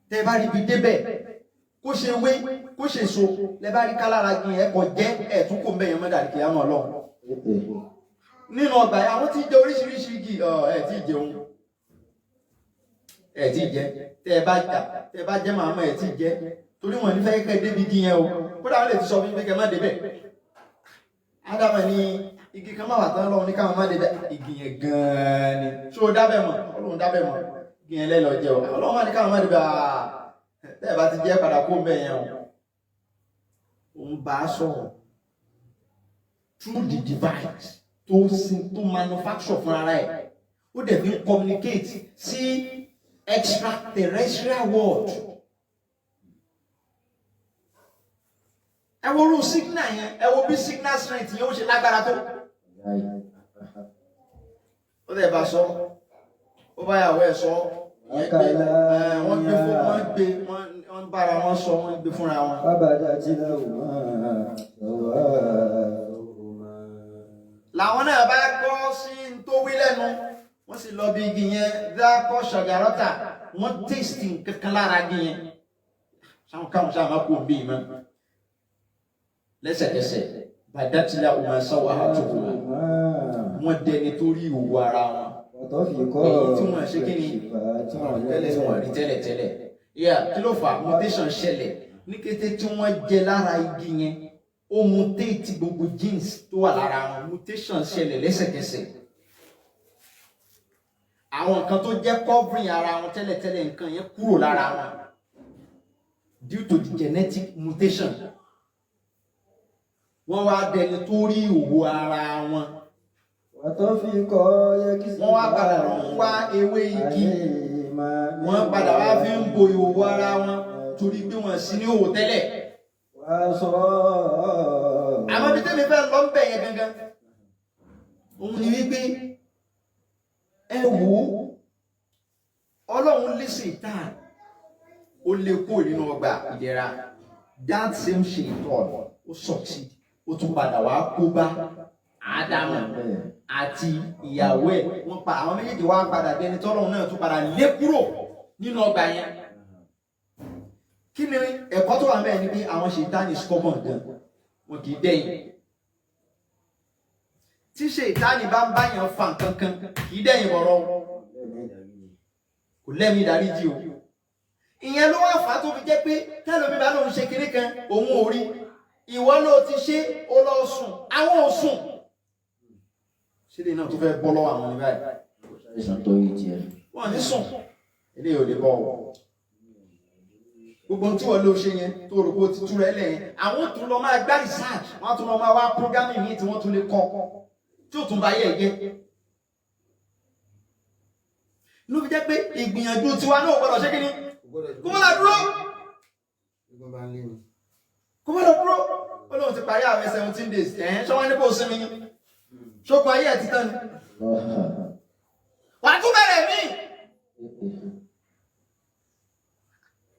tẹ́ ẹ bá ríbi débẹ̀, kó ṣe wé kó ṣe so, lẹ bá rí kálára igi yẹn, kò jẹ́ ẹ̀ tún kò ń bẹ̀ yẹn mọ́ dàrí kìí àmọ́ Ọlọ́run. Nínú ọgbà yẹn, àwọn tí jẹ oríṣiríṣi igi, ẹ tí jẹun, ẹ tí jẹ, tẹ́ ẹ bá jà, tẹ́ ẹ bá jẹ màmá ẹ tí jẹ, torí wọn nífẹ̀ẹ́ kẹ́ débi igi yẹn o. Kódà wọn lè ti sọ fún mi pé kẹ́ má débẹ̀. Ádámù ní igi kan má wà tán lọ́wọ́ ní káwọn má débẹ̀, igi yẹn gan-an ni. Ṣé o dábẹ̀ mọ̀? Ọlọ́run dábẹ̀ mọ̀, igi yẹn lẹ́lọ jẹ o. Ọlọ́run wà ní káwọn má débẹ̀. Tẹ́ ẹ bá ti jẹ́ padà kó mbẹ́ yẹn o. Òun bá a sọ̀rọ̀ through the device tó sin tó manufacture fún ara ẹ̀, ó dẹ̀ fi ń communicate sí extraterrestrial world. Ẹ wo irú signal yẹn, ẹ wo bí signal strength yẹn ó ṣe lágbára tó. Ó dẹ̀ bá sọ, ó bá yàwó ẹ̀ sọ, Ìyẹn pé wọ́n gbé fún wọ́n gbé wọ́n bára wọn sọ, wọ́n gbé fúnra wọn. فبدت لهما سوآتهما. Làwọn náà bá gbọ́ sí n tó wí lẹ́nu, wọ́n sì lọ bí igi yẹn dákọ̀ ṣàgàrọ́tà, wọ́n tèstì kankan lára igi yẹn. Sáwọn káwọn sáà má kó bí mọ́. Lẹ́sẹ̀kẹsẹ̀ بدت لهما سوآتهما, wọ́n dẹni tó rí ìwò ara wọn. وطفقا Èyí tí wọ́n ṣe kí ni? يخصفان Tí wọ́n rí tẹ́lẹ̀tẹ́lẹ̀. Yeah, kí ló fà á? Mutation ṣẹlẹ̀ ní kété tí wọ́n jẹ lára igi yẹn, ó mutate gbogbo genes tó wà lára wọn. Mutation ṣẹlẹ̀ lẹ́sẹ̀kẹsẹ̀. Àwọn nǹkan tó jẹ́ covering ara wọn tẹ́lẹ̀tẹ́lẹ̀, nǹkan yẹn kúrò lára wọn due to the genetic mutation. Wọ́n wá dẹni tó rí ìwò ara wọn. وطفقا يخصفان Wọ́n wá padà lọ ń wá ewé igi. عليهما من Wọ́n padà wá fi ń bo ìhòòhò ara wọn torí pé wọ́n sí ní òwò tẹ́lẹ̀. وعصى Àmọ́ ibi tẹ́mi fẹ́ lọ ń bẹ̀ yẹn gangan, òun ni wípé ẹ wò ó, Ọlọ́run lé Ṣètánì, ó lé kúrò nínú ọgbà ìdẹ̀ra. That same Ṣètánì ó succeed, ó tún padà wá kó bá Ádámù àti ìyàwó ẹ̀. Wọ́n pa àwọn méjèèjì, wá padà dẹni tọ́lọ́run náà tún padà lé kúrò nínú ọgbà yẹn. Kí ni ẹ̀kọ́ tó wà mẹ́rin? Ni pé àwọn Ṣètánì stubborn gan, wọn kì í dẹ̀yìn. Tí Ṣètánì bá ń báyàn fa nǹkan kan, kì í dẹ̀yìn bọ̀rọ̀ o, kò lẹ́mìí ìdáríjì o. Ìyẹn ló wá fà á tó fi jẹ́ pé tẹ́lómi bá lóun ṣe kinní kan, òun ò rí. Ìwọ ló ti ṣe, ó lọ sùn, àwọn ò sùn. Sílẹ̀ náà tó fẹ́ bọ́ lọ́wọ́ àwọn ní báyìí. Àìsàn tó yí tiẹ̀. Wọ́n ní sùn, eléyìí ò lè bọ́ ọ. Gbogbo ohun tí wọ́n ló ṣe yẹn tó rò pé ó ti túra ẹ lẹ́yìn, àwọn tún lọ máa gbá research, wọ́n tún lọ máa wá programming míì tí wọ́n tún lè kọ́ tí ó tún bá yẹ jẹ́. Ló fi jẹ́ pé ìgbìyànjú tiwa náà gbọ́dọ̀ ṣé kí ni, kó má lọ dúró. Egun bá ń lé ni. Kó má lọ dúró. Ó lóun ti parí àwẹ̀ 17 days. Ẹ̀hẹ́n, ṣé wọ́n ní kó sinmi ni? Ṣókun ayé ẹ̀ ti tán ni? Wàá tún bẹ̀rẹ̀ míì.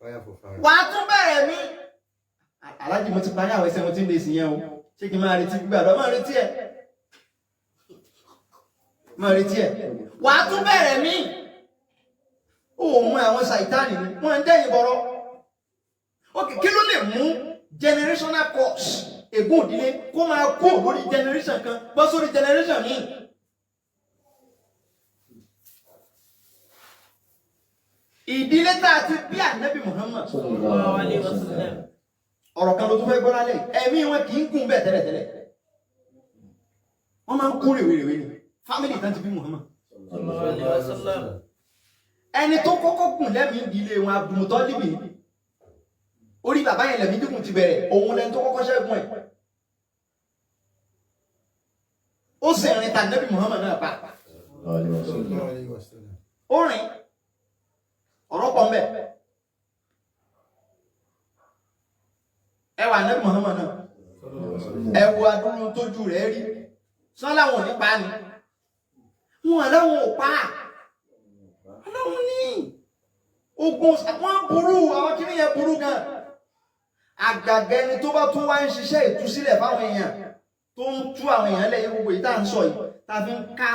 Fire for fire. Wàá tún bẹ̀rẹ̀ mí. Aláàjì, mo ti parí àwẹ̀ 17 days yẹn o, ṣé kí n máa retí gbígbàdúrà? Máa retí ẹ̀, máa retí ẹ̀, wàá tún bẹ̀rẹ̀ mí. Ó mú àwọn ṣàìtánì ni wọ́n ń dẹ́yìn bọ̀rọ̀. Ok, kí ló lè mú generational curse, ègún ìdílé, kó máa kó lórí generation kan bọ́ sórí generation míì? Ìdílé tá a ti bí Ànábì Muhammad, Sallallahu alaihi wasallam. Ọ̀rọ̀ kan ló tún fẹ́ gbọ́ lálẹ́ yìí. Ẹ̀mí wọn kì í gùn bẹ́ẹ̀ tẹ́lẹ̀tẹ́lẹ̀, wọ́n máa ń kú rèwerèwe ni. Family tán ti bí Muhammad, Sallallahu alaihi wasallam. Ẹni tó kọ́kọ́ gùn lẹ́mìí ìdílé wọn, Abdulmutalibi ni. Orí bàbá yẹn lẹ́mìí gígùn ti bẹ̀rẹ̀. Òun lẹni tó kọ́kọ́ ṣẹ́gun ẹ̀, ó sì rìn ta Nẹ́bí Muhammad náà pa. Sallallahu alaihi wasallam. Ó rìn, ọ̀rọ̀ pọ̀ mbẹ̀. Ẹ wà Nẹ́bí Muhammad náà, ẹ wo adúrú tójú rẹ̀ rí sọ́n láwọn ò ní pa ni, wọn láwọn ò pa aláwọn ní ogun. Wọn burú, àwọn kìnìún yẹn burú gan. Àgàgà ẹni tó bá tún wá ń ṣiṣẹ́ ìtúsílẹ̀ fáwọn èèyàn, tó ń tú àwọn èèyàn lẹ́yìn, gbogbo yìí tá à ń sọ yìí, tá a fi ń ká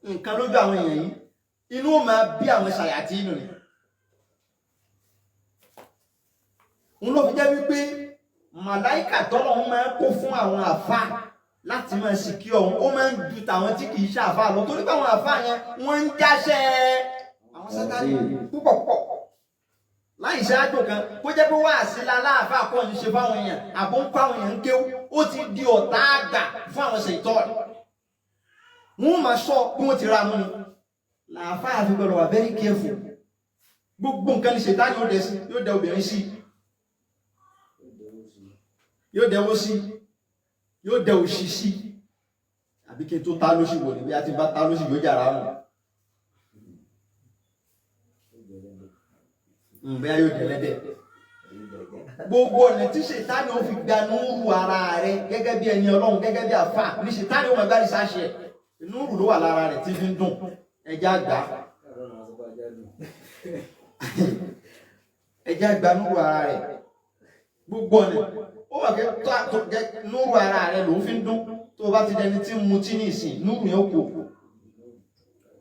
nǹkan lójú àwọn èèyàn yìí, inú ó máa bí àwọn ṣàyàtì inú ni. Òun ló fi jẹ́ wípé màláìkà tọ́lọ̀ ń máa kó fún àwọn àfa láti máa sì kí ọ̀hún, ó máa ń ju tàwọn tí kì í ṣe àfa lọ, torí pé àwọn àfa yẹn, wọ́n ń jáṣẹ́ àwọn Sátánì púpọ̀ púpọ̀ láì ṣe àjò kan. Kó jẹ́ pé wáàsí láláàfáà kọ́ ń ṣe fáwọn èèyàn, àbó ń kọ́ àwọn èèyàn ń kéwú, ó ti di ọ̀tá àgbà fún àwọn ṣètọ́ọ̀nì. Wọ́n máa sọ bí wọ́n ti ra mú ni. Làáfáà fi gbọ́dọ̀ wà very careful. Gbogbo nǹkan ní ṣètánì ó dẹ sí, yóò dẹ obìnrin sí, yóò dẹwó sí, yóò dẹ òṣì sí. Àbí kí n tó ta lóṣì wò ní, bí a ti bá ta lóṣì, yóò jàrá mọ́, bóyá yóò jẹ lẹ́dẹ̀. Gbogbo ọ̀nà tí ṣètánì ó fi gba núrù ara rẹ gẹ́gẹ́ bí ẹni Ọlọ́run, gẹ́gẹ́ bí àfà ní ṣètánì ó máa gbá rìsáṣẹ ẹ̀. Núrù ló wà lára rẹ̀ tí fi ń dùn ẹja gbà. Ẹjẹ́ àgbà núrù ara rẹ̀ gbogbo ọ̀nà. Ó wà kẹ́ tó kẹ́ núrù ara rẹ̀ ló fi ń dún. Tó o bá ti dẹni tí ń mutí ní ìsìn, núrù yẹn ó kú.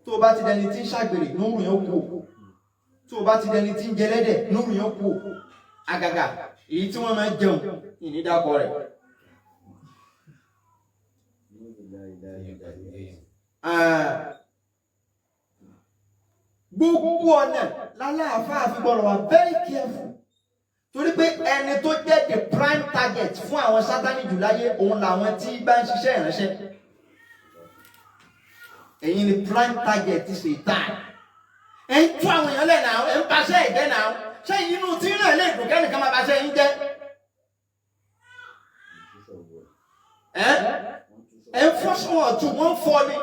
Tó o bá ti dẹni tí ń ṣàgbèrè, núrù yẹn ó kú. Tó o bá ti dẹni tí ń jẹlẹ́dẹ̀, núrù yẹn ó kú. Àgàgà èyí tí wọ́n máa ń jẹun ìnídàkọ rẹ̀. Gbogbo ọ̀nà lálàáfáà fi gbọ́dọ̀ wà very careful, torí pé ẹni tó jẹ́ the prime target fún àwọn sátánì jù láyé òun làwọn tí bá ń ṣiṣẹ́ ìránṣẹ́. Ẹ̀yin ni prime target ti Satan. Ẹ̀ ń tú àwọn èèyàn lẹ̀ náà, ẹ̀ ń baṣẹ́ ẹ̀jẹ̀ náà. Ṣé inú tí náà lè dùn kẹ́nìkan máa baṣẹ́ yín jẹ́? Ẹ̀ ń fọ́ sọ́wọ́ ọ̀tún, wọ́n ń fọ́ ni.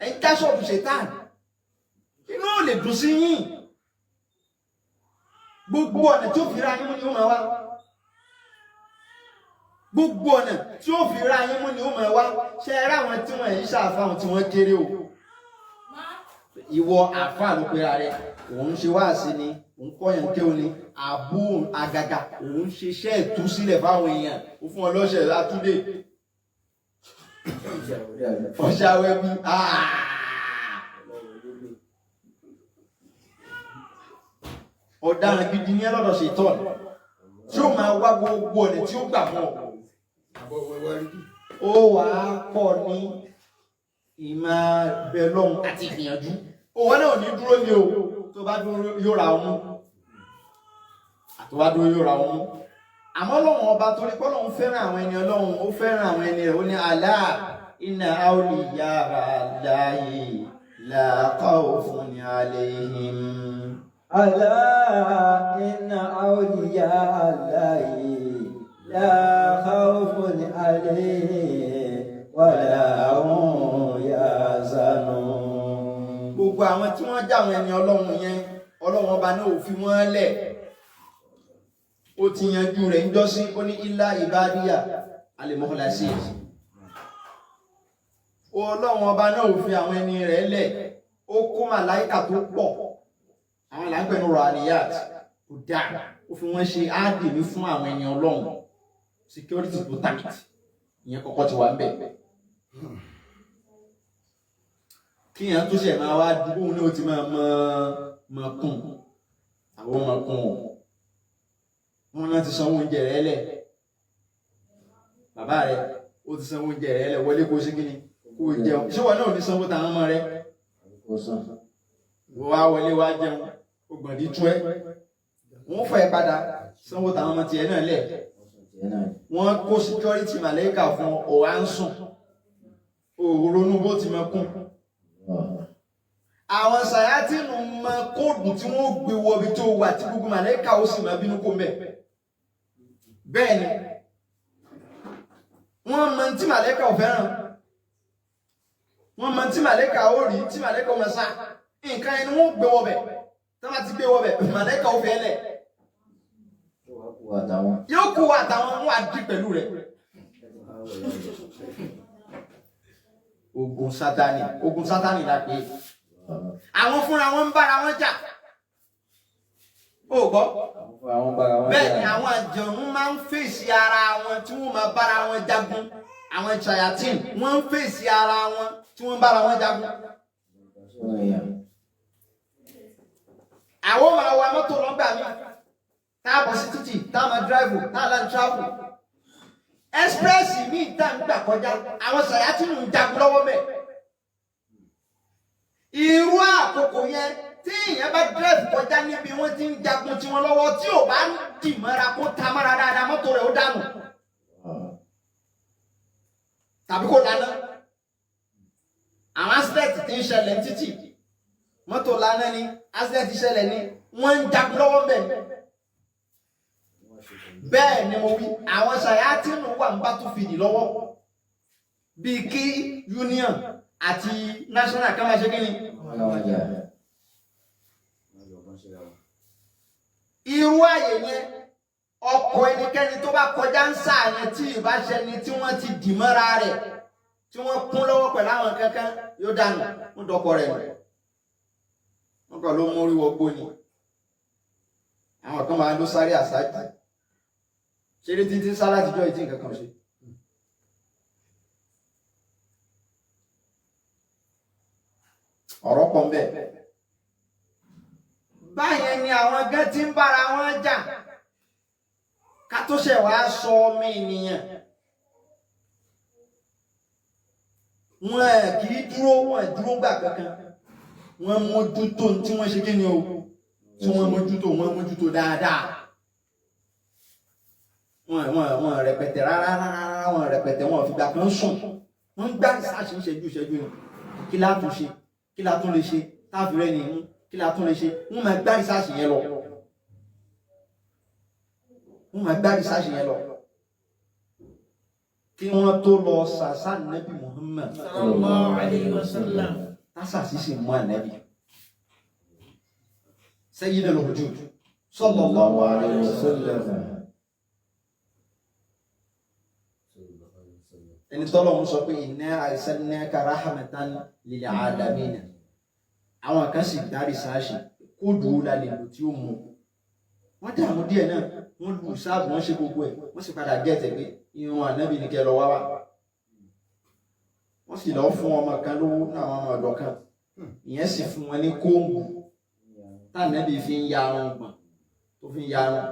Ẹ̀ ń já ṣọ́ọ̀bù Satan. Inú ò lè dùn sí yín. Gbogbo ọ̀nà tí ó fi ra yín mú ni ó máa wá. Gbogbo ọ̀nà tí ó fi ra yín mú ni ó máa wá. Ṣé ẹ ráwọn tí wọ́n yìí ṣàfáwọn tí wọ́n kéré o? Ìwọ àfáà ló pera rẹ, òun ṣe wáàsí ni, òun kọ́yàn kéwòn ni, àbú àgàgà, òun ṣiṣẹ́ ìtúsílẹ̀ fáwọn èèyàn, ó fún ọ lọ́sẹ̀ látúndé. Ọ̀ṣà wẹ́bí. Ọ̀daràn gidi ní ẹlọ́dọ̀ ṣètọ́n tí ó máa wá gbogbo ọ̀nà tí ó gbà mọ́ ọ. Ó wà á pọ̀ ní ìmọ̀ bẹ lọ́hùn àti ìgbìyànjú. Òwò náà ò ní dúró ní o, tó bá dúró yóò ra ọmú. Àtó bá dúró yóò ra ọmú. Àmọ́ Ọlọ́run ọba torí pé Ọlọ́run fẹ́ràn àwọn ẹni Ọlọ́run, ó fẹ́ràn àwọn ẹni rẹ̀, ó ní alá inna awliya Allahi la khawfun alayhim. ألا إن أولياء الله لا خوف عليهم ولا هم يحزنون. Gbogbo àwọn tí wọ́n já àwọn ẹni Ọlọ́run yẹn, Ọlọ́run ọba náà ò fi wọ́n lẹ̀. Ó ti yanjú rẹ̀ ń jọ́sí, ó ní ilá ìbádíyà alẹ́mọ́kànlásí. Ọlọ́run ọba náà ò fi àwọn ẹni rẹ̀ lẹ̀. Ó kó màláìkà tó pọ̀, àwọn là ń pè ní raliyat, kò dáa, ó fi wọ́n ṣe áàdìmí fún àwọn ẹni Ọlọ́run, security tó tight, ìyẹn kọ́kọ́ ti wà ń bẹ̀. Kíyàn tó ṣe máa wá dúró ní o ti máa mọ mọ kùn àwọn ọmọ kùn o, wọn náà ti sanwó oúnjẹ rẹ lẹ̀, bàbá rẹ ó ti sanwó oúnjẹ rẹ lẹ̀, wọlé kó ṣe kí ni kó jẹun. Ṣé wọn náà ò ní sanwó táwọn ọmọ rẹ? Wá wọlé wá jẹun, ògbọ̀ndí tú ẹ, wọ́n fọ ẹ padà sanwó táwọn ọmọ tiẹ̀ náà lẹ̀. Wọ́n kó security màlẹ́kà fún ọ, wá ń sùn, òrónú bó ti máa kún. Àwọn sàyátìnù mọ kóòdù tí wọ́n gbé wọ ibi tó wà tí gbogbo màlẹ́kà ó sì máa bínú kó mbẹ̀. Bẹ́ẹ̀ ni wọ́n mọ tí màlẹ́kà ò fẹ́ràn, wọ́n mọ tí màlẹ́kà ó rí, tí màlẹ́kà ó máa sá nǹkan ẹni wọ́n gbé wọ bẹ̀. Tí wọ́n ti gbé wọ bẹ̀, màlẹ́kà ó fẹ́ lẹ̀, yóò kú àtàwọn wọn á di pẹ̀lú rẹ̀. Ogun sátani, ogun sátani la pè é. Àwọn fúnra wọn ń bára wọn jà. Ó gbọ́. Bẹ́ẹ̀ ni àwọn àjọ̀nú máa ń fèsì ara wọn tí wọ́n máa bára wọn jagun. Àwọn ṣayatin wọ́n ń fèsì ara wọn tí wọ́n ń bára wọn jagun. Àwọn máa wa mọ́tò lọ́gbà mi. Tá a bọ̀ sí títì, tá a máa dráìvù, tá a lá ń tráfù. Express mi tá a ń gbà kọjá, àwọn ṣayatin ń jagun lọ́wọ́ bẹ́ẹ̀. Irú àkókò yẹn tí èèyàn bá dírẹ́fù kọjá níbi wọ́n ti ń jagun tiwọn lọ́wọ́, tí ò bá ń dì mọ́ra kó ta mọ́ra dáadáa, mọ́tò rẹ̀ ó dànù tàbí kó dáná. Àwọn accident ti ń ṣẹlẹ̀ ní títì, mọ́tò lánà ni accident ṣẹlẹ̀ ni wọ́n ń jagun lọ́wọ́ bẹ́ẹ̀ ni. Bẹ́ẹ̀ ni mo wí, àwọn ṣàyátìnù wà ń bá tún fìdí lọ́wọ́ bíi kí union àti national kan máa ṣe kí ni. Irú àyè yẹn, ọkọ̀ ẹnikẹ́ni tó bá kọjá ń sáà yẹn tí ìbáṣẹni tí wọ́n ti dì mọ́ra rẹ̀ tí wọ́n kún lọ́wọ́ pẹ̀lú àwọn kankan yóò dànù ń dọkọ rẹ̀ nù. Wọ́n kàn ló mórí wọgbó ni. Àwọn kan máa ló sáré àsájì. Ṣeré títí sá látijọ́ ìtì nǹkan kan ṣe. Ọ̀rọ̀ pọ̀ ń bẹ. Báyẹn ni àwọn gán ti ń bára wọn jà. Ká tó ṣẹ̀ wá sọ ọmọ ènìyàn. Wọn kì í dúró, wọn dúró gbà kankan. Wọ́n mójútó tí wọ́n ṣe kí ni o, tí wọ́n mójútó, wọ́n mójútó dáadáa. Wọ́n rẹpẹtẹ rárá rárá, wọ́n rẹpẹtẹ, wọ́n fìgbà kan sùn. Wọ́n ń gbá ìsáàṣì ń ṣẹ́jú ìṣẹ́jú ni. Kí la tún ṣe? Kí la tún lè ṣe? Táàfin rẹ̀ nìyí, kí la tún lè ṣe? Wọ́n máa gbá ìsáàṣì yẹn lọ. Wọ́n máa gbá ìsáàṣì yẹn lọ. Kí wọ́n tó lọ sàṣà Nẹ́bí Muhammad. Sallallahu alayhi wa sallam. Tásàsí sì mú ànábì. Sayyidul wujud. Sallallahu alayhi wa sallam. Ẹni tọ́lọ̀ ń sọ pé inna arsalnaka rahmatan lil alamin. Àwọn kan sì dá rìsáàṣì kóòdù ó lálẹ́ lò tí ó mú. Wọ́n dààmú díẹ̀ náà, wọ́n lù sáàbù, wọ́n ṣe gbogbo ẹ̀, wọ́n sì padà gẹ̀ẹ́tẹ̀ pé irun ànábì ní kẹ́ lọ wá wá. Wọ́n sì lọ fún ọmọ kan lówó ní àwọn ọmọ ọ̀dọ̀ kan. Ìyẹn sì fún wọn ní kóòmù tànábì fi ń ya arun gbọ̀n tó fi ń ya arun.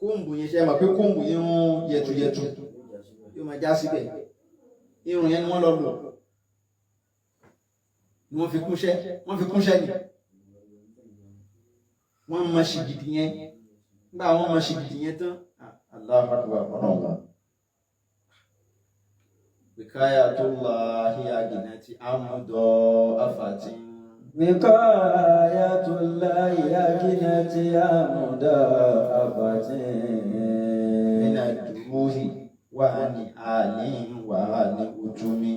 Kóòmù yẹn ṣe é mọ̀ pé kóòmù yẹn ń yẹtuyẹtu yóò máa já síbẹ̀. Irun yẹn ni wọ́n lọ lò. Ni wọ́n fi kúnṣẹ́, wọ́n fi kúnṣẹ́ ni. Wọ́n mọ ṣìgìdì yẹn. Nígbà wọ́n mọ ṣìgìdì yẹn tán. Allahu akbar ọ̀nà. Wikayatullahi aginati amudọ afatin. Wikayatullahi aginati amudọ afatin. Mina duruhi wa ni ali wa ni utumi.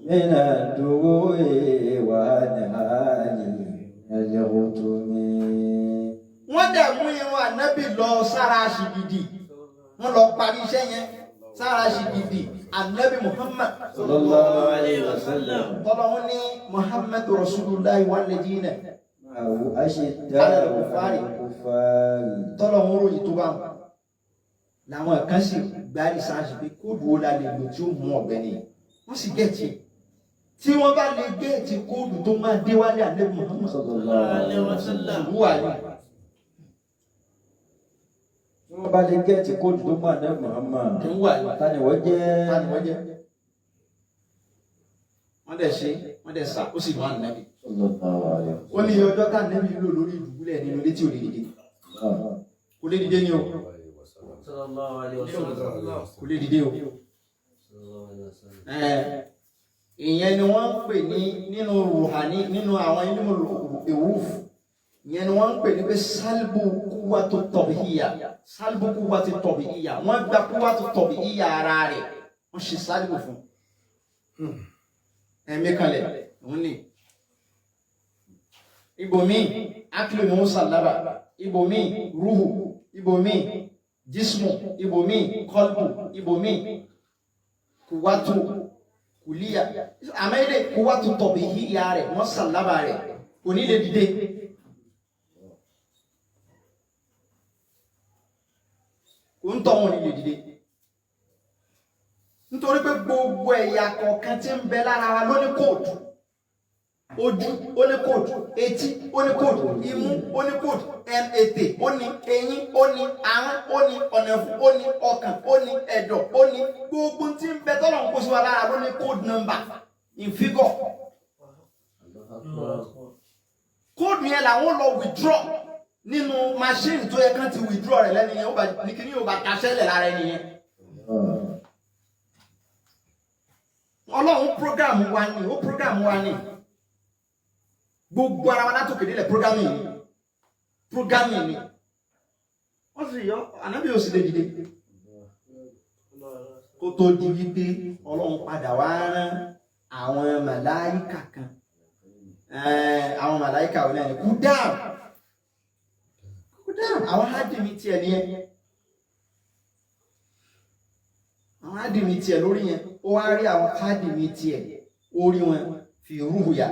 Mina duruhi wa ni ali utumi. Wọ́n dẹ̀ mú irun ànábì lọ sára ṣìgìdì. Wọ́n lọ parí iṣẹ́ yẹn sára ṣìgìdì ànábì Muhammad. Sallallahu alayhi wa sallam. Tọ́lọ́hún ní Muhammad Rasulullah walladina. Ashidda'u 'alal kuffari. Tọ́lọ́hún ròyìn tó bá wọn. Làwọn kan sì gba rìsáàsì pé kóòdù wo la lè lò tí ó mú ọ̀gbẹ́ni. Wọ́n sì gẹ̀ẹ́tì. Tí wọ́n bá lè gẹ̀ẹ́tì kóòdù tó máa dé wálé ànábì Muhammad. Sallallahu alayhi wa sallam. Wúwà ni. Tí wọ́n bá lè gẹ̀ẹ́tì kóòdù tó mú ànábì Muhammad. Wúwà ni. Ta ni wọ́n jẹ́? Ta ni wọ́n jẹ́? Wọ́n dẹ̀ ṣe, wọ́n dẹ̀ sà, ó sì mú ànábì. Sallallahu alayhi wa Ó ní iye ọjọ́ tá ànábì lò lórí ìdùbúlẹ̀ nínú ilé tí ò lè dìde. sallam. Kò lè dìde ni o. Sallallahu alayhi wa sallam. Kò lè dìde o. Sallallahu alayhi wa sallam. Ìyẹn ni wọ́n ń pè ní nínú ruhani, nínú àwọn ilmu ìwúf. Ìyẹn ni wọ́n ń pè ní pé sálbù kúwà tó tọ̀bìyà. Sálbù kúwà tó tọ̀bìyà. Wọ́n gba kúwà tó tọ̀bìyà ara rẹ̀. Wọ́n ṣe sálbù fún. Ẹ̀mí kalẹ̀, òun ni. Ibòmíì, akilu ni wọ́n sàlábà. Ibòmíì, ruhu. Ibòmíì, jismu. Ibòmíì, kọlbù. Ibòmíì, kùwàtú kùlíyà. Àmọ́ ilé kùwàtú tọ̀bìyà rẹ̀, wọ́n sàlábà rẹ̀. Kò ní lè dìde. Kò ń tọ́ wọn ní lè dìde. Nítorí pé gbogbo ẹ̀yà kọ̀ọ̀kan tí ń bẹ lára wa ló ní kóòdù. Ojú ó ní kóòdù, etí ó ní kóòdù, imú ó ní kóòdù, ètè ó ní, eyín ó ní, ahọ́n ó ní, ọ̀nàfun ó ní, ọkàn ó ní, ẹ̀dọ̀ ó ní. Gbogbo tí ń bẹ tọ́lọ̀ ń kó sí wa lára ló ní kóòdù nọ́mbà in figure. Kóòdù yẹn làwọn lọ withdraw nínú machine tó yẹ kán ti withdraw rẹ̀ lẹ́nu yẹn, ó bá ní kíní yóò bá daṣẹ́lẹ̀ lára ẹni yẹn. Ọlọ́run program wa ni, ó program wa ni. Gbogbo ara wa látòkè délẹ̀ programming ni. Programming ni. Wọ́n sì yọ, ànábì ò sì lè dìde. Kó tó di wípé Ọlọ́run padà wá rán àwọn màláíkà kan. Àwọn màláíkà wọn náà ni Kúdàm. Kúdàm, àwọn hádìmí tiẹ̀ nìyẹn. Àwọn hádìmí tiẹ̀ lórí yẹn, ó wá rí àwọn hádìmí tiẹ̀, ó rí wọn fi rúhùyà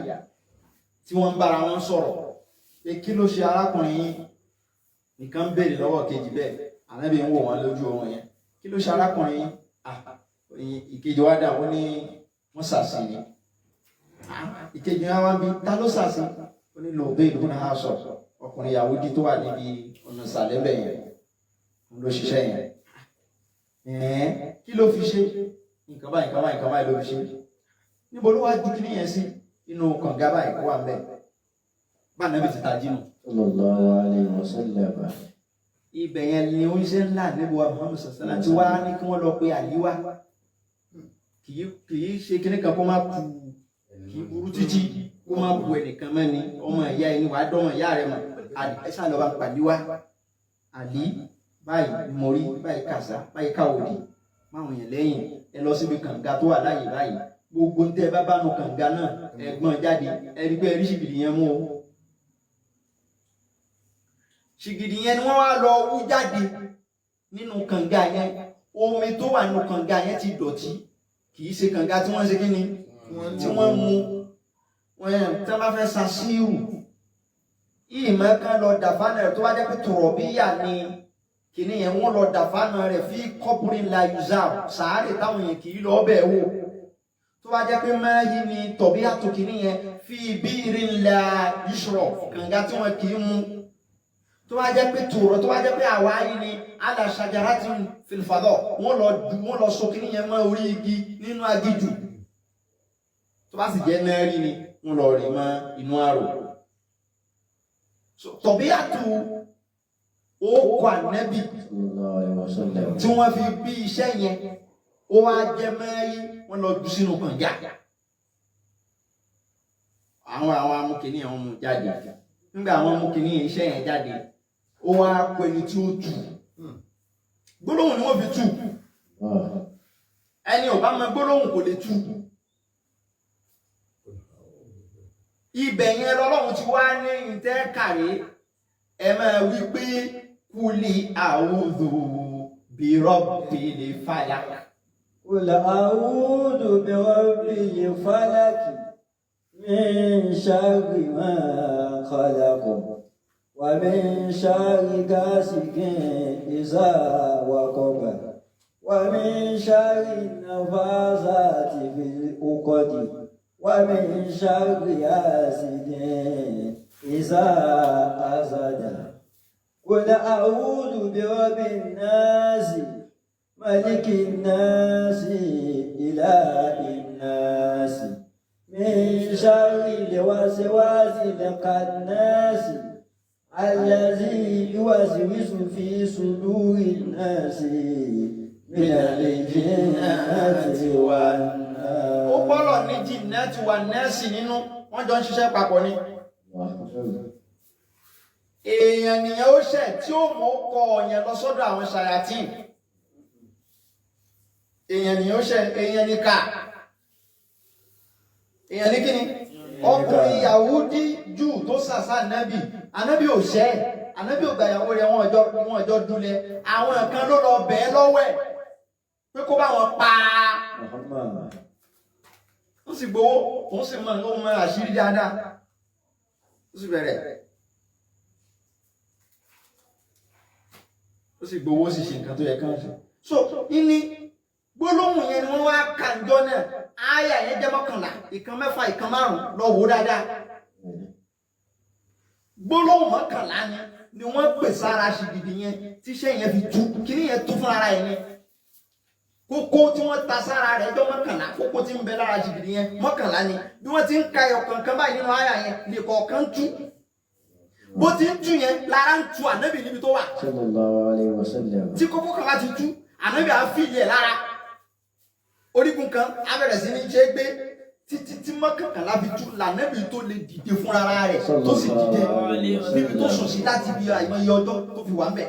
tí wọ́n ń bára wọn sọ̀rọ̀. Pé kí ló ṣe arákùnrin yín? Nìkan béèrè lọ́wọ́ kejì bẹ́ẹ̀, ànábì ń wò wọ́n lójú oorun yẹn. Kí ló ṣe arákùnrin yín? Ìkejì wa dà, ó ní wọ́n sàṣì ni. Ìkejì wa wá ń bi, ta ló sàṣì? Ó ní lòbé ìlú náà sọ, ọkùnrin Yahudi tó wà níbi ọ̀nà ìsàlẹ̀ bẹ̀ yẹn ló ṣiṣẹ́ yẹn. Kí ló fi ṣe? Nǹkan báyìí, nǹkan báyìí, nǹkan báyìí ló fi ṣe. Níbo ló wá ju kíní yẹn sí? Inú kànga báyìí kó wà ńbẹ̀. Bá nàbì ti tají nù. Sallallahu alayhi wa sallam. Ibẹ̀ yẹn ni oúnjẹ ńlá níbo wa Muhammad sasana ti wá ní kí wọ́n lọ pe àlíwá. Kì í ṣe kíní kan kó má ku, kì í burú títí kó má ku ẹnìkan mẹ́ni ọmọ ìyá ẹni wàá dọ́mọ ìyá rẹ̀ mọ̀. Ẹ ṣáà lọ bá pàlíwá. Àlí báyìí mo rí báyìí kàṣá báyìí káwòdì máwọn yẹn lẹ́yìn ẹ lọ síbi kànga tó wà láàyè báyìí, gbogbo ń tẹ bá bá nu kànga náà ẹ gbọ́n jáde, ẹ rí pé ẹ rí ṣìgìdì yẹn mú o. Ṣìgìdì yẹn ni wọ́n wá lọ wú jáde nínú kànga yẹn. Omi tó wà nínú kànga yẹn ti dọ̀tí, kì í ṣe kànga tí wọ́n ń ṣe kí ni tí wọ́n mú wọ́n tí wọ́n bá fẹ́ sa síìrù ìmọ̀ kan lọ dàfánà rẹ̀ tó wá jẹ́ pé tòrọ̀bíyà ni kìnìún yẹn, wọ́n lọ dàfánà rẹ̀ fi kọ́pùrín la yuza sàárè táwọn yẹn kì í lọ bẹ̀ wò. Tó bá jẹ́ pé máyì ni tọ̀bí àtò kìnìún yẹn fi bíirin la yusrọ̀ kànga tí wọ́n kì í mu. Tó bá jẹ́ pé tòrọ̀, tó bá jẹ́ pé àwa yìí ni ala shajaratin fil fadha, wọ́n lọ so kìnìún yẹn mọ́ orí igi nínú aginjù. Tó bá sì jẹ́ náírì ni wọ́n lọ rí mọ́ inú àrò. Tọ̀bí àtò ó kọ ànẹ́bì tí wọ́n fi bí iṣẹ́ yẹn, ó wá jẹ́ mẹ́rí wọ́n lọ jù sínú kànga. Àwọn amúkìní àwọn mú jáde. Nígbà àwọn amúkìní iṣẹ́ yẹn jáde, ó wá kọ ẹni tí ó tù. Gbólóhùn ni wọ́n fi tù. Ẹni ò bá mọ gbólóhùn kò lè tù. Ibẹ̀ yẹn lọ́lọ́run ti wá ní ìtẹ́ kàrí. Ẹ máa wí pé kúlì a'udhu bi rabbil falaq. Qul a'udhu bi rabbil falaq min sharri ma khalaq wa min sharri ghasiqin idha waqab wa min sharri nafathati fil 'uqad wa min sharri hasidin idha hasad. Qul a'udhu bi rabbin nas malikin nas ilahin nas min sharril waswasil khannas alladhi yuwaswisu fi sudurin nas minal jinnati wan nas. Ó gbọ́dọ̀ ní jinnati wan nas nínú, wọ́n jọ ń ṣiṣẹ́ papọ̀ ni. Èèyàn nìyẹn ó ṣẹ̀ tí ó mọ̀ ó kọ ọ̀yàn lọ sọ́dọ̀ àwọn ṣàyàtìn. Èèyàn nìyẹn ó ṣẹ̀, èèyàn ní ká. Èèyàn ní kíni? Ọkùnrin Yahudi Júù tó sàṣà ànábì, ànábì ò ṣẹ̀, ànábì ò gbà ìyàwó rẹ̀, wọ́n ọjọ́ dúlẹ̀. Àwọn kan ló lọ bẹ̀ẹ́ lọ́wọ́ ẹ̀ pé kó bá wọn pa á. Ó sì gbowó, òun sì mọ òun mọ àṣírí dáadáa. Ó sì bẹ̀rẹ̀. Ó sì gbowó, ó sì ṣe nǹkan tó yẹ kán ṣe. So ní gbólóhùn yẹn ni wọ́n wá kà ń jọ náà. Áyà yẹn jẹ́ 11, ìkan 6, ìkan 5, lọ wò dáadáa. Gbólóhùn 11 ni wọ́n pè sára ṣìgìdì yẹn tíṣẹ́ yẹn fi tú, kíní yẹn tú fún ara yẹn. Kókó tí wọ́n ta sára rẹ̀ jọ 11, kókó tí ń bẹ lára ṣìgìdì yẹn 11 ni. Bí wọ́n ti ń ka ẹyọ kọ̀ọ̀kan báyìí nínú áyà yẹn nìkọ̀ọ̀kan tú. Bó ti ń tú yẹn lára ń tu ànábì níbi tó wà. Sallallahu alayhi wa sallam. Tí kókó kan bá ti tú, ànábì á fìlì ẹ̀ lára. Orígun kan á bẹ̀rẹ̀ sí ní ṣe é gbé títí tí 11 fi tú lànábì tó lè dìde fúnra rẹ̀ tó sì dìde níbi tó sùn sí láti bí àìmọye ọjọ́ tó fi wà ńbẹ̀.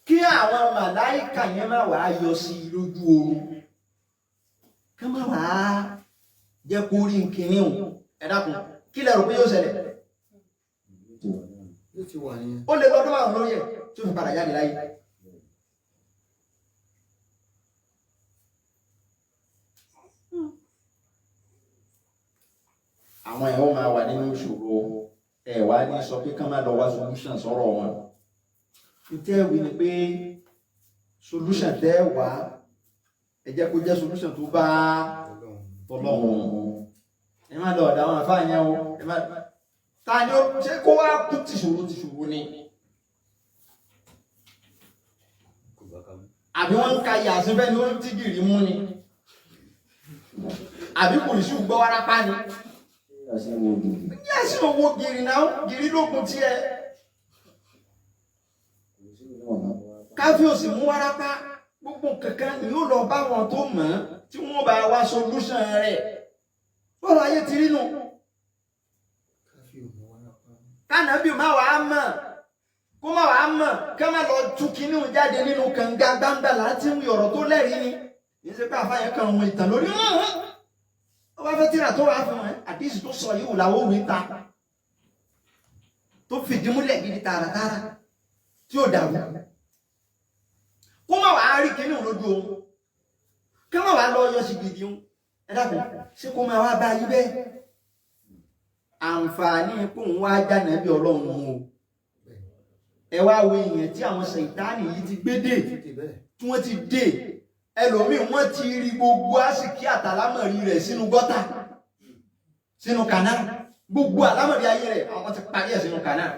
Kí àwọn màláìkà yẹn má wàá yọ sí i lójú oorun, kí wọ́n má wàá jẹ́ kó rí nkíní o. Ẹ dákun, kí lẹ rò pé yóò ṣẹlẹ̀? Ó lè lọ́dún 5 lórí ẹ̀ tí ó fi padà jáde láyé. Àwọn ẹ̀ ó máa wà nínú ìṣòro, ẹ̀ wá ní sọ pé kán má lọ wá solution sọ̀rọ̀ wọn. Ntẹ́ wí ni pé solution tẹ́ wá, ẹ jẹ́ kó jẹ́ solution tó bá tọlọ́hun. Ẹ má lọ ọ̀dà àwọn àfáà yẹn o. Ẹ má ta ni ó ṣe kó wá kú tìṣòro tìṣòro ni. Àbí wọ́n ń ka yàsín bẹ́ẹ̀ ni ó ń tí gìrì mú ni. Àbí kùrìsì gbọ́ wárápá ni. Yàsín owó gìrì náà, gìrì lókun tiẹ̀. Káfíòsì mú wárápá, gbogbo kankan ni yóò lọ bá wọn tó mọ̀ ọ́n tí wọ́n bá wá solution rẹ̀. Bọ́ọ̀lù ayé ti rí nù. Kánàbì má wàá mọ̀, kó má wàá mọ̀, ká má lọ tú kinní jáde nínú kànga gbangba láti ń ọ̀rọ̀ tó lẹ́rìí ni. Ní ṣe pé àfáàyàn kan òun ìtàn lórí. Ó bá fẹ́ tíra tó wàá fún ẹ, àdísì tó sọ yìí wò làwọn òwe ta. Tó fìdí múlẹ̀ gidi tààràtààrà tí ò dàrú. Kó má wàá rí kinní lójú oorun. Ká má wàá lọ yọ sí gidi ń. Ẹ dákun, ṣé kó máa wá bá yí bẹ́ẹ̀? Àǹfààní kóun wá jáde bí Ọlọ́run o. Ẹ wá wo èèyàn tí àwọn ṣèǹtánì yìí ti gbé dé, tí wọ́n ti dé. Ẹlòmíì wọ́n ti rí gbogbo àsìkí àtàlámọ̀rí rẹ̀ sínú gọ́tà, sínú kànáà. Gbogbo àlámọ̀rí ayé rẹ̀ àwọn ti parí ẹ̀ sínú kànáà.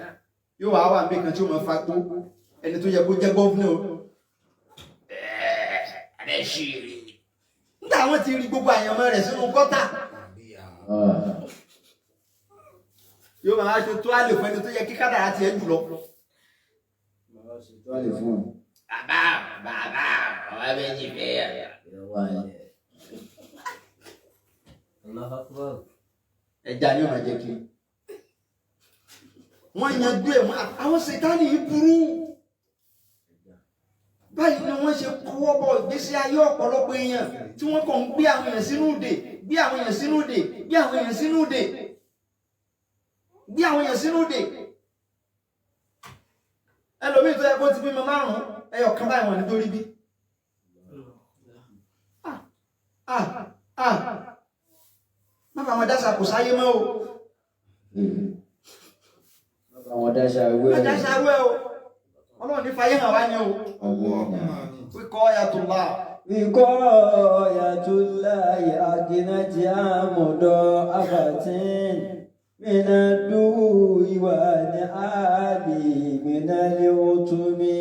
Yóò wá wà níbi kan tí ó máa fagbó ẹni tó yẹ kó jẹ́ gọ́fúnà o. Nígbà wọ́n ti rí gbogbo àyànmọ́ rẹ̀ sínú gọ́tà, yóò máa ṣe tó àlè fún ẹni tó yẹ kí kádàrá tiẹ̀ jù lọ. Bàbá bàbá bàbá méjì fẹ́ yà. Allahu Akbar. Ẹja ni ó máa jẹ kiri. Wọ́n yanjú ẹ̀ wọ́n àwọn ṣètánì yìí burú. Báyìí ni wọ́n ṣe kọ́wọ́ bọ ìgbésí ayé ọ̀pọ̀lọpọ̀ èèyàn tí wọ́n kàn ń gbé àwọn èèyàn sínú ìdè, gbé àwọn èèyàn sínú ìdè, gbé àwọn èèyàn sínú ìdè, gbé àwọn èèyàn sínú ìdè. Ẹlòmíì tó yẹ kó ti bímọ márùn-ún, ẹyọ kan báyìí wọ́n nítorí bí. Má bàa wọn dáṣà kò sáyé mọ́ o. Àwọn dáṣà Má wẹ́. dáṣà wẹ́ o. Ọlọ́run ní fayé hàn wá ní o. Wíkọ́ yàtúlá. Wiqayatullahi aginati amọ̀dọ̀ abatin mina duwi wa ní àlè mina lè otumi.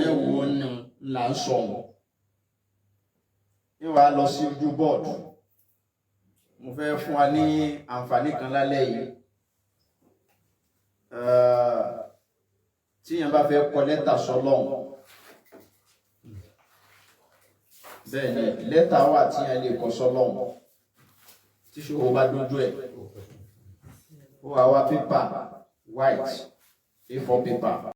Ẹ wo ni là ń sọ wọn. Yóò wá lọ sí ojú bọ́ọ̀dù. Mo fẹ́ fún wa ní àǹfààní kan lálẹ́ yìí. Tíyẹn bá fẹ́ kọ lẹ́tà sọ́lọ́hun. Bẹ́ẹ̀ ni lẹ́tà wà tíyẹn lè kọ sọ́lọ́hun. Tí ṣòro bá dójú ẹ̀. Ó wá wá pépà white A4 paper.